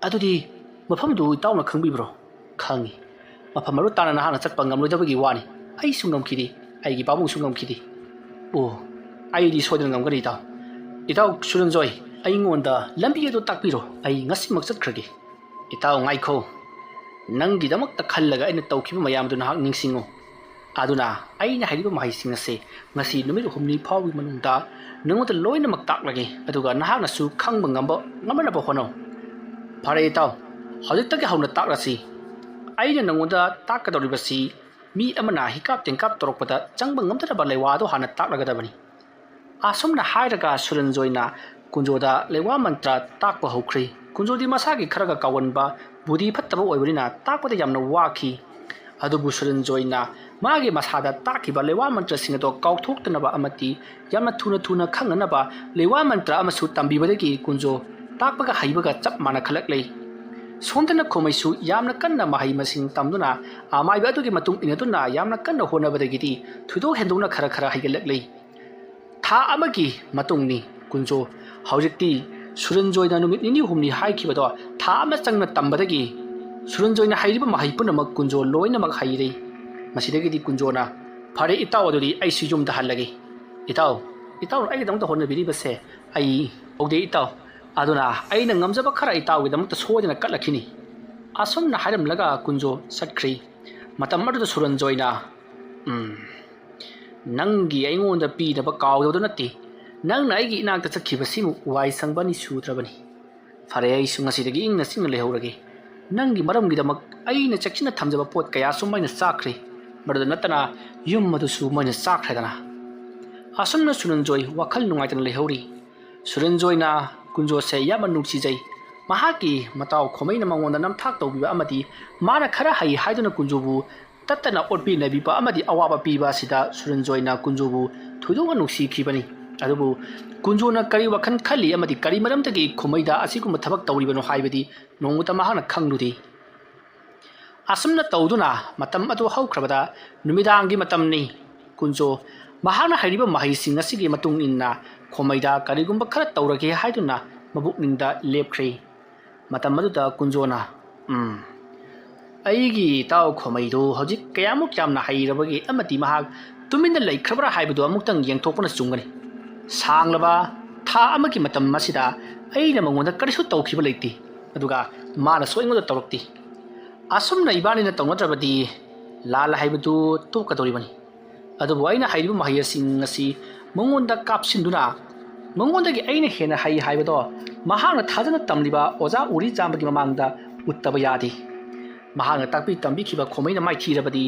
ꯑꯗꯨꯗꯤ ꯃꯐꯝꯗꯨ ꯏꯇꯥꯎꯅ ꯈꯪꯕꯤꯕ꯭ꯔꯣ?" "ꯈꯪꯉꯤ꯫ ꯃꯐꯝ ꯑꯗꯨ ꯇꯥꯟꯅ ꯅꯍꯥꯛꯅ ꯆꯠꯄ ꯉꯝꯂꯣꯏꯗꯕꯒꯤ ꯋꯥꯅꯤ꯫ ꯑꯩꯁꯨ ꯉꯝꯈꯤꯗꯦ, ꯑꯩꯒꯤ ꯄꯥꯕꯨꯡꯁꯨ ꯉꯝꯈꯤꯗꯦ꯫" "ꯑꯣ, ꯑꯩꯗꯤ ꯁꯣꯏꯗꯅ ꯉꯝꯒꯅꯤ ꯏꯇꯥꯎ꯫ ꯏꯇꯥꯎ ꯁꯨꯔꯟꯖꯣꯏ, ꯑꯩꯉꯣꯟꯗ ꯂꯝꯕꯤ ꯑꯗꯨ ꯇꯥꯛꯄꯤꯔꯣ, ꯑꯩ ꯉꯁꯤꯃꯛ ꯆꯠꯈ꯭ꯔꯒꯦ꯫" "ꯏꯇꯥꯎ ꯉꯥꯏꯈꯣ, ꯅꯪꯒꯤꯗꯃꯛꯇ ꯈꯜꯂꯒ ꯑꯩꯅ ꯇꯧꯈꯤꯕ ꯃꯌꯥꯝꯗꯨ ꯅꯍꯥꯛ ꯅꯤꯡꯁꯤꯡꯉꯨ꯫ ꯑꯗꯨꯅ ꯑꯩꯅ ꯍꯥꯏꯔꯤꯕ ꯃꯍꯩꯁꯤꯡ ꯑꯁꯦ ꯉꯁꯤ ꯅꯨꯃꯤꯠ ꯍꯨꯝꯅꯤ ꯐꯥꯎꯕꯒꯤ ꯃꯅꯨꯡꯗ ꯅꯉꯣꯟꯗ ꯂꯣꯏꯅꯃꯛ ꯇꯥꯛꯂꯒꯦ, ꯑꯗꯨꯒ ꯅꯍꯥꯛꯅꯁꯨ ꯈꯪꯕ ꯉꯝꯕ, ꯉꯝꯅꯅꯕ ꯍꯣꯠꯅꯧ꯫" "ꯐꯔꯦ ꯏꯇꯥꯎ, ꯍꯧꯖꯤꯛꯇꯒꯤ ꯍꯧꯅ ꯇꯥꯛꯂꯁꯤ꯫ ꯑꯩꯅ ꯅꯉꯣꯟꯗ ꯇꯥꯛꯀꯗꯧꯔꯤꯕꯁꯤ ꯃꯤ ꯑꯃꯅ ꯍꯤꯀꯥꯞ ꯇꯦꯡꯀꯥꯞ ꯇꯧꯔꯛꯄꯗ ꯆꯪꯕ ꯉꯝꯗꯅꯕ ꯂꯩꯋꯥ ꯑꯗꯨ ꯍꯥꯟꯅ ꯇꯥꯛꯂꯒꯗꯕꯅꯤ꯫" ꯑꯁꯨꯝꯅ ꯍꯥꯏꯔꯒ ꯁꯨꯔꯟꯖꯣꯏꯅ ꯀꯨꯟꯖꯣꯗ ꯂꯩꯋꯥ ꯃꯟꯇ꯭ꯔ ꯇꯥꯛꯄ ꯍꯧꯈ꯭ꯔꯦ꯫ ꯀꯨꯟꯖꯣꯗꯤ ꯃꯁꯥꯒꯤ ꯈꯔꯒ ꯀꯥꯎꯒꯟꯕ, ꯕꯨꯙꯤ ꯐꯠꯇꯕ ꯑꯣꯏꯕꯅꯤꯅ ꯇꯥꯛꯄꯗ ꯌꯥꯝꯅ ꯋꯥꯈꯤ꯫ ꯑꯗꯨꯕꯨ ꯁꯨꯔꯟꯖꯣꯏꯅ ꯃꯥꯒꯤ ꯃꯁꯥꯗ ꯇꯥꯛꯈꯤꯕ ꯂꯩꯋꯥ ꯃꯟꯇ꯭ꯔꯁꯤꯡ ꯑꯗꯣ ꯀꯥꯎꯊꯣꯛꯇꯅꯕ ꯑꯃꯗꯤ ꯌꯥꯝꯅ ꯊꯨꯅ ꯊꯨꯅ ꯈꯪꯅꯅꯕ ꯂꯩꯋꯥ ꯃꯟꯇ꯭ꯔ ꯑꯃꯁꯨ ꯇꯝꯕꯤꯕꯗꯒꯤ ꯀꯨꯟꯖꯣ ꯇꯥꯛꯄꯒ ꯍꯩꯕꯒ ꯆꯞ ꯃꯥꯟꯅꯈꯠꯂꯛꯂꯦ꯫ ꯁꯣꯝꯗꯅ ꯈꯣꯃꯩꯁꯨ ꯌꯥꯝꯅ ꯀꯟꯅ ꯃꯍꯩ ꯃꯁꯤꯡ ꯇꯝꯗꯨꯅ ꯑꯃꯥꯏꯕ ꯑꯗꯨꯒꯤ ꯃꯇꯨꯡ ꯏꯟꯅꯗꯨꯅ ꯌꯥꯝꯅ ꯀꯟꯅ ꯍꯣꯠꯅꯕꯗꯒꯤꯗꯤ ꯊꯣꯏꯗꯣꯛ ꯍꯦꯟꯗꯣꯛꯅ ꯈꯔ ꯈꯔ ꯍꯩꯒꯠꯂꯛꯂꯦ꯫ ꯊꯥ ꯑꯃꯒꯤ ꯃꯇꯨꯡꯅꯤ꯫ ꯀꯨꯟꯖꯣ ꯍꯧꯖꯤꯛꯇꯤ ꯁꯨꯔꯟꯖꯣꯏꯅ ꯅꯨꯃꯤꯠ ꯅꯤꯅꯤ ꯍꯨꯝꯅꯤ ꯍꯥꯏꯈꯤꯕꯗꯣ ꯊꯥ ꯑꯃ ꯆꯪꯅ ꯇꯝꯕꯗꯒꯤ ꯁꯨꯔꯟꯖꯣꯏꯅ ꯍꯩꯔꯤꯕ ꯃꯍꯩ ꯄꯨꯝꯅꯃꯛ ꯀꯨꯟꯖꯣ ꯂꯣꯏꯅꯃꯛ ꯍꯩꯔꯦ꯫ ꯃꯁꯤꯗꯒꯤꯗꯤ ꯀꯨꯟꯖꯣꯅ, "ꯐꯔꯦ ꯏꯇꯥꯎ, ꯑꯗꯨꯗꯤ ꯑꯩꯁꯨ ꯌꯨꯝꯗ ꯍꯜꯂꯒꯦ꯫ ꯏꯇꯥꯎ, ꯏꯇꯥꯎꯅ ꯑꯩꯒꯤꯗꯃꯛꯇ ꯍꯣꯠꯅꯕꯤꯔꯤꯕꯁꯦ ꯑꯩ ꯍꯧꯗꯦ ꯏꯇꯥꯎ꯫ ꯑꯗꯨꯅ ꯑꯩꯅ ꯉꯝꯖꯕ ꯈꯔ ꯏꯇꯥꯎꯒꯤꯗꯃꯛꯇ ꯁꯣꯏꯗꯅ ꯀꯠꯂꯛꯈꯤꯅꯤ"꯫ ꯑꯁꯨꯝꯅ ꯍꯥꯏꯔꯝꯂꯒ ꯀꯨꯟꯖꯣ ꯆꯠꯈ꯭ꯔꯦ꯫ ꯃꯇꯝ ꯑꯗꯨꯗ ꯁꯨꯔꯟꯖꯣꯏꯅ, "ꯎꯝ, ꯅꯪꯒꯤ ꯑꯩꯉꯣꯟꯗ ꯄꯤꯅꯕ ꯀꯥꯎꯗꯕꯗꯨ ꯅꯠꯇꯦ꯫ ꯅꯪꯅ ꯑꯩꯒꯤ ꯏꯅꯥꯛꯇ ꯆꯠꯈꯤꯕꯁꯤꯃꯨꯛ ꯋꯥꯏ ꯁꯪꯕ ꯑꯅꯤ ꯁꯨꯗ꯭ꯔꯕꯅꯤ꯫ ꯐꯔꯦ, ꯑꯩꯁꯨ ꯉꯁꯤꯗꯒꯤ ꯏꯪꯅ ꯆꯤꯛꯅ ꯂꯩꯍꯧꯔꯒꯦ꯫ ꯅꯪꯒꯤ ꯃꯔꯝꯒꯤꯗꯃꯛ ꯑꯩꯅ ꯆꯦꯛꯁꯤꯟꯅ ꯊꯝꯖꯕ ꯄꯣꯠ ꯀꯌꯥꯁꯨ ꯃꯩꯅ ꯆꯥꯛꯈ꯭ꯔꯦ꯫ ꯃꯗꯨꯗ ꯅꯠꯇꯅ ꯌꯨꯝ ꯑꯗꯨꯁꯨ ꯃꯩꯅ ꯆꯥꯛꯈ꯭ꯔꯦꯗꯅ"꯫ ꯑꯁꯨꯝꯅ ꯁꯨꯔꯟꯖꯣꯏ ꯋꯥꯈꯜ ꯅꯨꯡꯉꯥꯏꯇꯅ ꯂꯩꯍꯧꯔꯤ꯫ ꯁꯨꯔꯟꯖꯣꯏꯅ ꯀꯨꯟꯖꯣꯁꯦ ꯌꯥꯝꯅ ꯅꯨꯡꯁꯤꯖꯩ꯫ ꯃꯍꯥꯛꯀꯤ ꯃꯇꯥꯎ ꯈꯣꯃꯩꯅ ꯃꯉꯣꯟꯗ ꯅꯝꯊꯥꯛ ꯇꯧꯕꯤꯕ ꯑꯃꯗꯤ ꯃꯥꯅ ꯈꯔ ꯍꯩ ꯍꯥꯏꯗꯨꯅ ꯀꯨꯟꯖꯣꯕꯨ ꯇꯠꯇꯅ ꯑꯣꯠꯄꯤ ꯅꯩꯕꯤꯕ ꯑꯃꯗꯤ ꯑꯋꯥꯕ ꯄꯤꯕ ꯑꯁꯤꯗ ꯁꯨꯔꯟꯖꯣꯏꯅ ꯀꯨꯟꯖꯣꯕꯨ ꯊꯣꯏꯗꯣꯛꯅ ꯅꯨꯡꯁꯤꯈꯤꯕꯅꯤ꯫ ꯑꯗꯨꯕꯨ ꯀꯨꯟꯖꯣꯅ ꯀꯔꯤ ꯋꯥꯈꯜ ꯈꯜꯂꯤ ꯑꯃꯗꯤ ꯀꯔꯤ ꯃꯔꯝꯗꯒꯤ ꯈꯣꯃꯩꯗ ꯑꯁꯤꯒꯨꯝꯕ ꯊꯕꯛ ꯇꯧꯔꯤꯕꯅꯣ ꯍꯥꯏꯕꯗꯤ ꯅꯣꯡꯃꯇ ꯃꯍꯥꯛꯅ ꯈꯪꯂꯨꯗꯦ꯫ ꯑꯁꯨꯝꯅ ꯇꯧꯗꯨꯅ ꯃꯇꯝ ꯑꯗꯨ ꯍꯧꯈ꯭ꯔꯕꯗ ꯅꯨꯃꯤꯗꯥꯡꯒꯤ ꯃꯇꯝꯅꯤ꯫ ꯀꯨꯟꯖꯣ ꯃꯍꯥꯛꯅ ꯍꯩꯔꯤꯕ ꯃꯍꯩꯁꯤꯡ ꯑꯁꯤꯒꯤ ꯃꯇꯨꯡ ꯏꯟꯅ ꯈꯣꯃꯩꯗ ꯀꯔꯤꯒꯨꯝꯕ ꯈꯔ ꯇꯧꯔꯒꯦ ꯍꯥꯏꯗꯨꯅ ꯃꯕꯨꯛꯅꯤꯡꯗ ꯂꯦꯞꯈ꯭ꯔꯦ꯫ ꯃꯇꯝ ꯑꯗꯨꯗ ꯀꯨꯟꯖꯣꯅ, "ꯎꯝ, ꯑꯩꯒꯤ ꯏꯇꯥꯎ ꯈꯣꯃꯩꯗꯨ ꯍꯧꯖꯤꯛ ꯀꯌꯥꯃꯨꯛ ꯌꯥꯝꯅ ꯍꯩꯔꯕꯒꯦ ꯑꯃꯗꯤ ꯃꯍꯥꯛ ꯇꯨꯃꯤꯟꯅ ꯂꯩꯈ꯭ꯔꯕ꯭ꯔꯥ ꯍꯥꯏꯕꯗꯨ ꯑꯃꯨꯛꯇꯪ ꯌꯦꯡꯊꯣꯛꯄꯅ ꯆꯨꯝꯒꯅꯤ꯫ ꯁꯥꯡꯂꯕ ꯊꯥ ꯑꯃꯒꯤ ꯃꯇꯝ ꯑꯁꯤꯗ ꯑꯩꯅ ꯃꯉꯣꯟꯗ ꯀꯔꯤꯁꯨ ꯇꯧꯈꯤꯕ ꯂꯩꯇꯦ, ꯑꯗꯨꯒ ꯃꯥꯅꯁꯨ ꯑꯩꯉꯣꯟꯗ ꯇꯧꯔꯛꯇꯦ꯫ ꯑꯁꯨꯝꯅ ꯏꯕꯥꯅꯤꯅ ꯇꯧꯅꯗ꯭ꯔꯕꯗꯤ ꯂꯥꯜ ꯍꯥꯏꯕꯗꯨ ꯇꯣꯛꯀꯗꯧꯔꯤꯕꯅꯤ꯫ ꯑꯗꯨꯕꯨ ꯑꯩꯅ ꯍꯩꯔꯤꯕ ꯃꯍꯩꯁꯤꯡ ꯑꯁꯤ ꯃꯉꯣꯟꯗ ꯀꯥꯞꯁꯤꯟꯗꯨꯅ ꯃꯉꯣꯟꯗꯒꯤ ꯑꯩꯅ ꯍꯦꯟꯅ ꯍꯩ ꯍꯥꯏꯕꯗꯣ ꯃꯍꯥꯛꯅ ꯊꯥꯖꯅ ꯇꯝꯂꯤꯕ ꯑꯣꯖꯥ ꯎꯔꯤꯖꯥꯝꯕꯒꯤ ꯃꯃꯥꯡꯗ ꯎꯠꯇꯕ ꯌꯥꯗꯦ꯫ ꯃꯍꯥꯛꯅ ꯇꯥꯛꯄꯤ ꯇꯝꯕꯤꯈꯤꯕ ꯈꯣꯃꯩꯅ ꯃꯥꯏꯊꯤꯔꯕꯗꯤ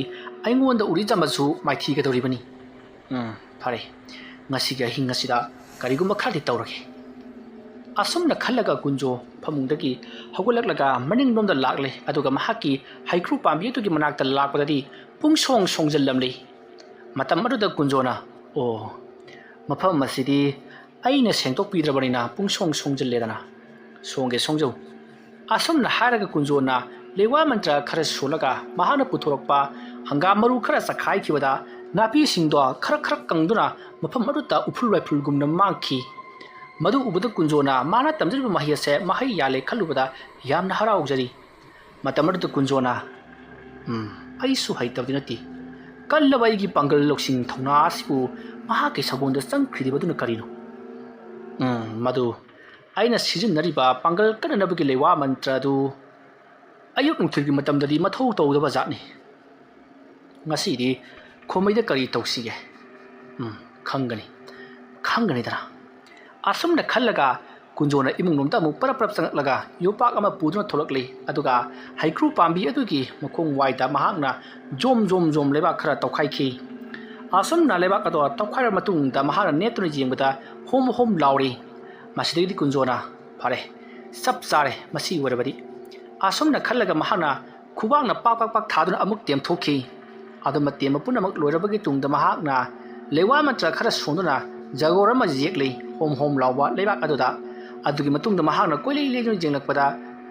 ꯑꯩꯉꯣꯟꯗ ꯎꯔꯤꯖꯥꯝꯕꯁꯨ ꯃꯥꯏꯊꯤꯒꯗꯧꯔꯤꯕꯅꯤ꯫ ꯎꯝ, ꯐꯔꯦ, ꯉꯁꯤꯒꯤ ꯑꯍꯤꯡ ꯑꯁꯤꯗ ꯀꯔꯤꯒꯨꯝꯕ ꯈꯔꯗꯤ ꯇꯧꯔꯒꯦ"꯫ ꯑꯁꯨꯝꯅ ꯈꯜꯂꯒ ꯀꯨꯟꯖꯣ ꯐꯃꯨꯡꯗꯒꯤ ꯍꯧꯒꯠꯂꯛꯂꯒ ꯃꯅꯤꯡꯂꯣꯝꯗ ꯂꯥꯛꯂꯦ꯫ ꯑꯗꯨꯒ ꯃꯍꯥꯛꯀꯤ ꯍꯩꯀ꯭ꯔꯨ ꯄꯥꯝꯕꯤ ꯑꯗꯨꯒꯤ ꯃꯅꯥꯛꯇ ꯂꯥꯛꯄꯗꯗꯤ ꯄꯨꯡꯁꯣꯡ ꯁꯣꯡꯖꯜꯂꯝꯂꯤ꯫ ꯃꯇꯝ ꯑꯗꯨꯗ ꯀꯨꯟꯖꯣꯅ, "ꯑꯣ, ꯃꯐꯝ ꯑꯁꯤꯗꯤ ꯑꯩꯅ ꯁꯦꯡꯗꯣꯛꯄꯤꯗ꯭ꯔꯕꯅꯤꯅ ꯄꯨꯡꯁꯣꯡ ꯁꯣꯡꯖꯜꯂꯦꯗꯅ꯫ ꯁꯣꯡꯒꯦ ꯁꯣꯡꯖꯧ"꯫ ꯑꯁꯨꯝꯅ ꯍꯥꯏꯔꯒ ꯀꯨꯟꯖꯣꯅ ꯂꯩꯋꯥ ꯃꯟꯇ꯭ꯔ ꯈꯔ ꯁꯣꯜꯂꯒ ꯃꯍꯥꯛꯅ ꯄꯨꯊꯣꯔꯛꯄ ꯍꯪꯒꯥꯝ ꯃꯔꯨ ꯈꯔ ꯆꯈꯥꯏꯈꯤꯕꯗ ꯅꯥꯄꯤꯁꯤꯡꯗꯣ ꯈꯔ ꯈꯔ ꯀꯪꯗꯨꯅ ꯃꯐꯝ ꯑꯗꯨꯗ ꯎꯐꯨꯜ ꯋꯥꯏꯐꯨꯜꯒꯨꯝꯅ ꯃꯥꯡꯈꯤ꯫ ꯃꯗꯨ ꯎꯕꯗ ꯀꯨꯟꯖꯣꯅ ꯃꯥꯅ ꯇꯝꯖꯔꯤꯕ ꯃꯍꯩ ꯑꯁꯦ ꯃꯍꯩ ꯌꯥꯜꯂꯦ ꯈꯜꯂꯨꯕꯗ ꯌꯥꯝꯅ ꯍꯔꯥꯎꯖꯔꯤ꯫ ꯃꯇꯝ ꯑꯗꯨꯗ ꯀꯨꯟꯖꯣꯅ, "ꯎꯝ, ꯑꯩꯁꯨ ꯍꯩꯇꯕꯗꯤ ꯅꯠꯇꯦ꯫ ꯀꯜꯂꯕ ꯑꯩꯒꯤ ꯄꯥꯡꯒꯜ ꯂꯧꯁꯤꯡ ꯊꯧꯅꯥ ꯑꯁꯤꯕꯨ ꯃꯍꯥꯛꯀꯤ ꯁꯒꯣꯜꯗ ꯆꯪꯈ꯭ꯔꯤꯕꯗꯨꯅ ꯀꯔꯤꯅꯣ? ꯎꯝ, ꯃꯗꯨ ꯑꯩꯅ ꯁꯤꯖꯤꯟꯅꯔꯤꯕ ꯄꯥꯡꯒꯜ ꯀꯟꯅꯅꯕꯒꯤ ꯂꯩꯋꯥ ꯃꯟꯇ꯭ꯔ ꯑꯗꯨ ꯑꯌꯨꯛ ꯅꯨꯡꯊꯤꯜꯒꯤ ꯃꯇꯝꯗꯗꯤ ꯃꯊꯧ ꯇꯧꯗꯕ ꯖꯥꯠꯅꯤ꯫ ꯉꯁꯤꯗꯤ ꯈꯣꯃꯩꯗ ꯀꯔꯤ ꯇꯧꯁꯤꯒꯦ? ꯎꯝ, ꯈꯪꯒꯅꯤ, ꯈꯪꯒꯅꯤꯗꯅ꯫" ꯑꯁꯨꯝꯅ ꯈꯜꯂꯒ ꯀꯨꯟꯖꯣꯅ ꯏꯃꯨꯡꯂꯣꯝꯗ ꯑꯃꯨꯛ ꯄꯔꯞ ꯄꯔꯞ ꯆꯪꯂꯛꯂꯒ ꯌꯣꯄꯥꯛ ꯑꯃ ꯄꯨꯗꯨꯅ ꯊꯣꯛꯂꯛꯂꯤ꯫ ꯑꯗꯨꯒ ꯍꯩꯀ꯭ꯔꯨ ꯄꯥꯝꯕꯤ ꯑꯗꯨꯒꯤ ꯃꯈꯣꯡ ꯋꯥꯏꯗ ꯃꯍꯥꯛꯅ ꯖꯣꯝ ꯖꯣꯝ ꯖꯣꯝ ꯂꯩꯕꯥꯛ ꯈꯔ ꯇꯧꯈꯥꯏꯈꯤ꯫ ꯑꯁꯨꯝꯅ ꯂꯩꯕꯥꯛ ꯑꯗꯣ ꯇꯧꯈꯥꯏꯔꯕ ꯃꯇꯨꯡꯗ ꯃꯍꯥꯛꯅ ꯅꯦꯠꯇꯨꯅ ꯌꯦꯡꯕꯗ ꯍꯣꯝ ꯍꯣꯝ ꯂꯥꯎꯔꯤ꯫ ꯃꯁꯤꯗꯒꯤꯗꯤ ꯀꯨꯟꯖꯣꯅ, "ꯐꯔꯦ, ꯆꯞ ꯆꯥꯔꯦ, ꯃꯁꯤ ꯑꯣꯏꯔꯕꯗꯤ꯫" ꯑꯁꯨꯝꯅ ꯈꯜꯂꯒ ꯃꯍꯥꯛꯅ ꯈꯨꯕꯥꯛꯅ ꯄꯥꯛ ꯄꯥꯛ ꯄꯥꯛ ꯊꯥꯗꯨꯅ ꯑꯃꯨꯛ ꯇꯦꯝꯊꯣꯛꯈꯤ꯫ ꯑꯗꯨ ꯃꯇꯦꯝꯕ ꯄꯨꯝꯅꯃꯛ ꯂꯣꯏꯔꯕꯒꯤ ꯇꯨꯡꯗ ꯃꯍꯥꯛꯅ ꯂꯩꯋꯥ ꯃꯟꯇ꯭ꯔ ꯈꯔ ꯁꯣꯟꯗꯨꯅ ꯖꯒꯣꯔ ꯑꯃ ꯌꯦꯛꯂꯤ ꯍꯣꯝ ꯍꯣꯝ ꯂꯥꯎꯕ ꯂꯩꯕꯥꯛ ꯑꯗꯨꯗ꯫ ꯑꯗꯨꯒꯤ ꯃꯇꯨꯡꯗ ꯃꯍꯥꯛꯅ ꯀꯣꯏꯂꯩ ꯂꯩꯗꯨꯅ ꯌꯦꯡꯂꯛꯄꯗ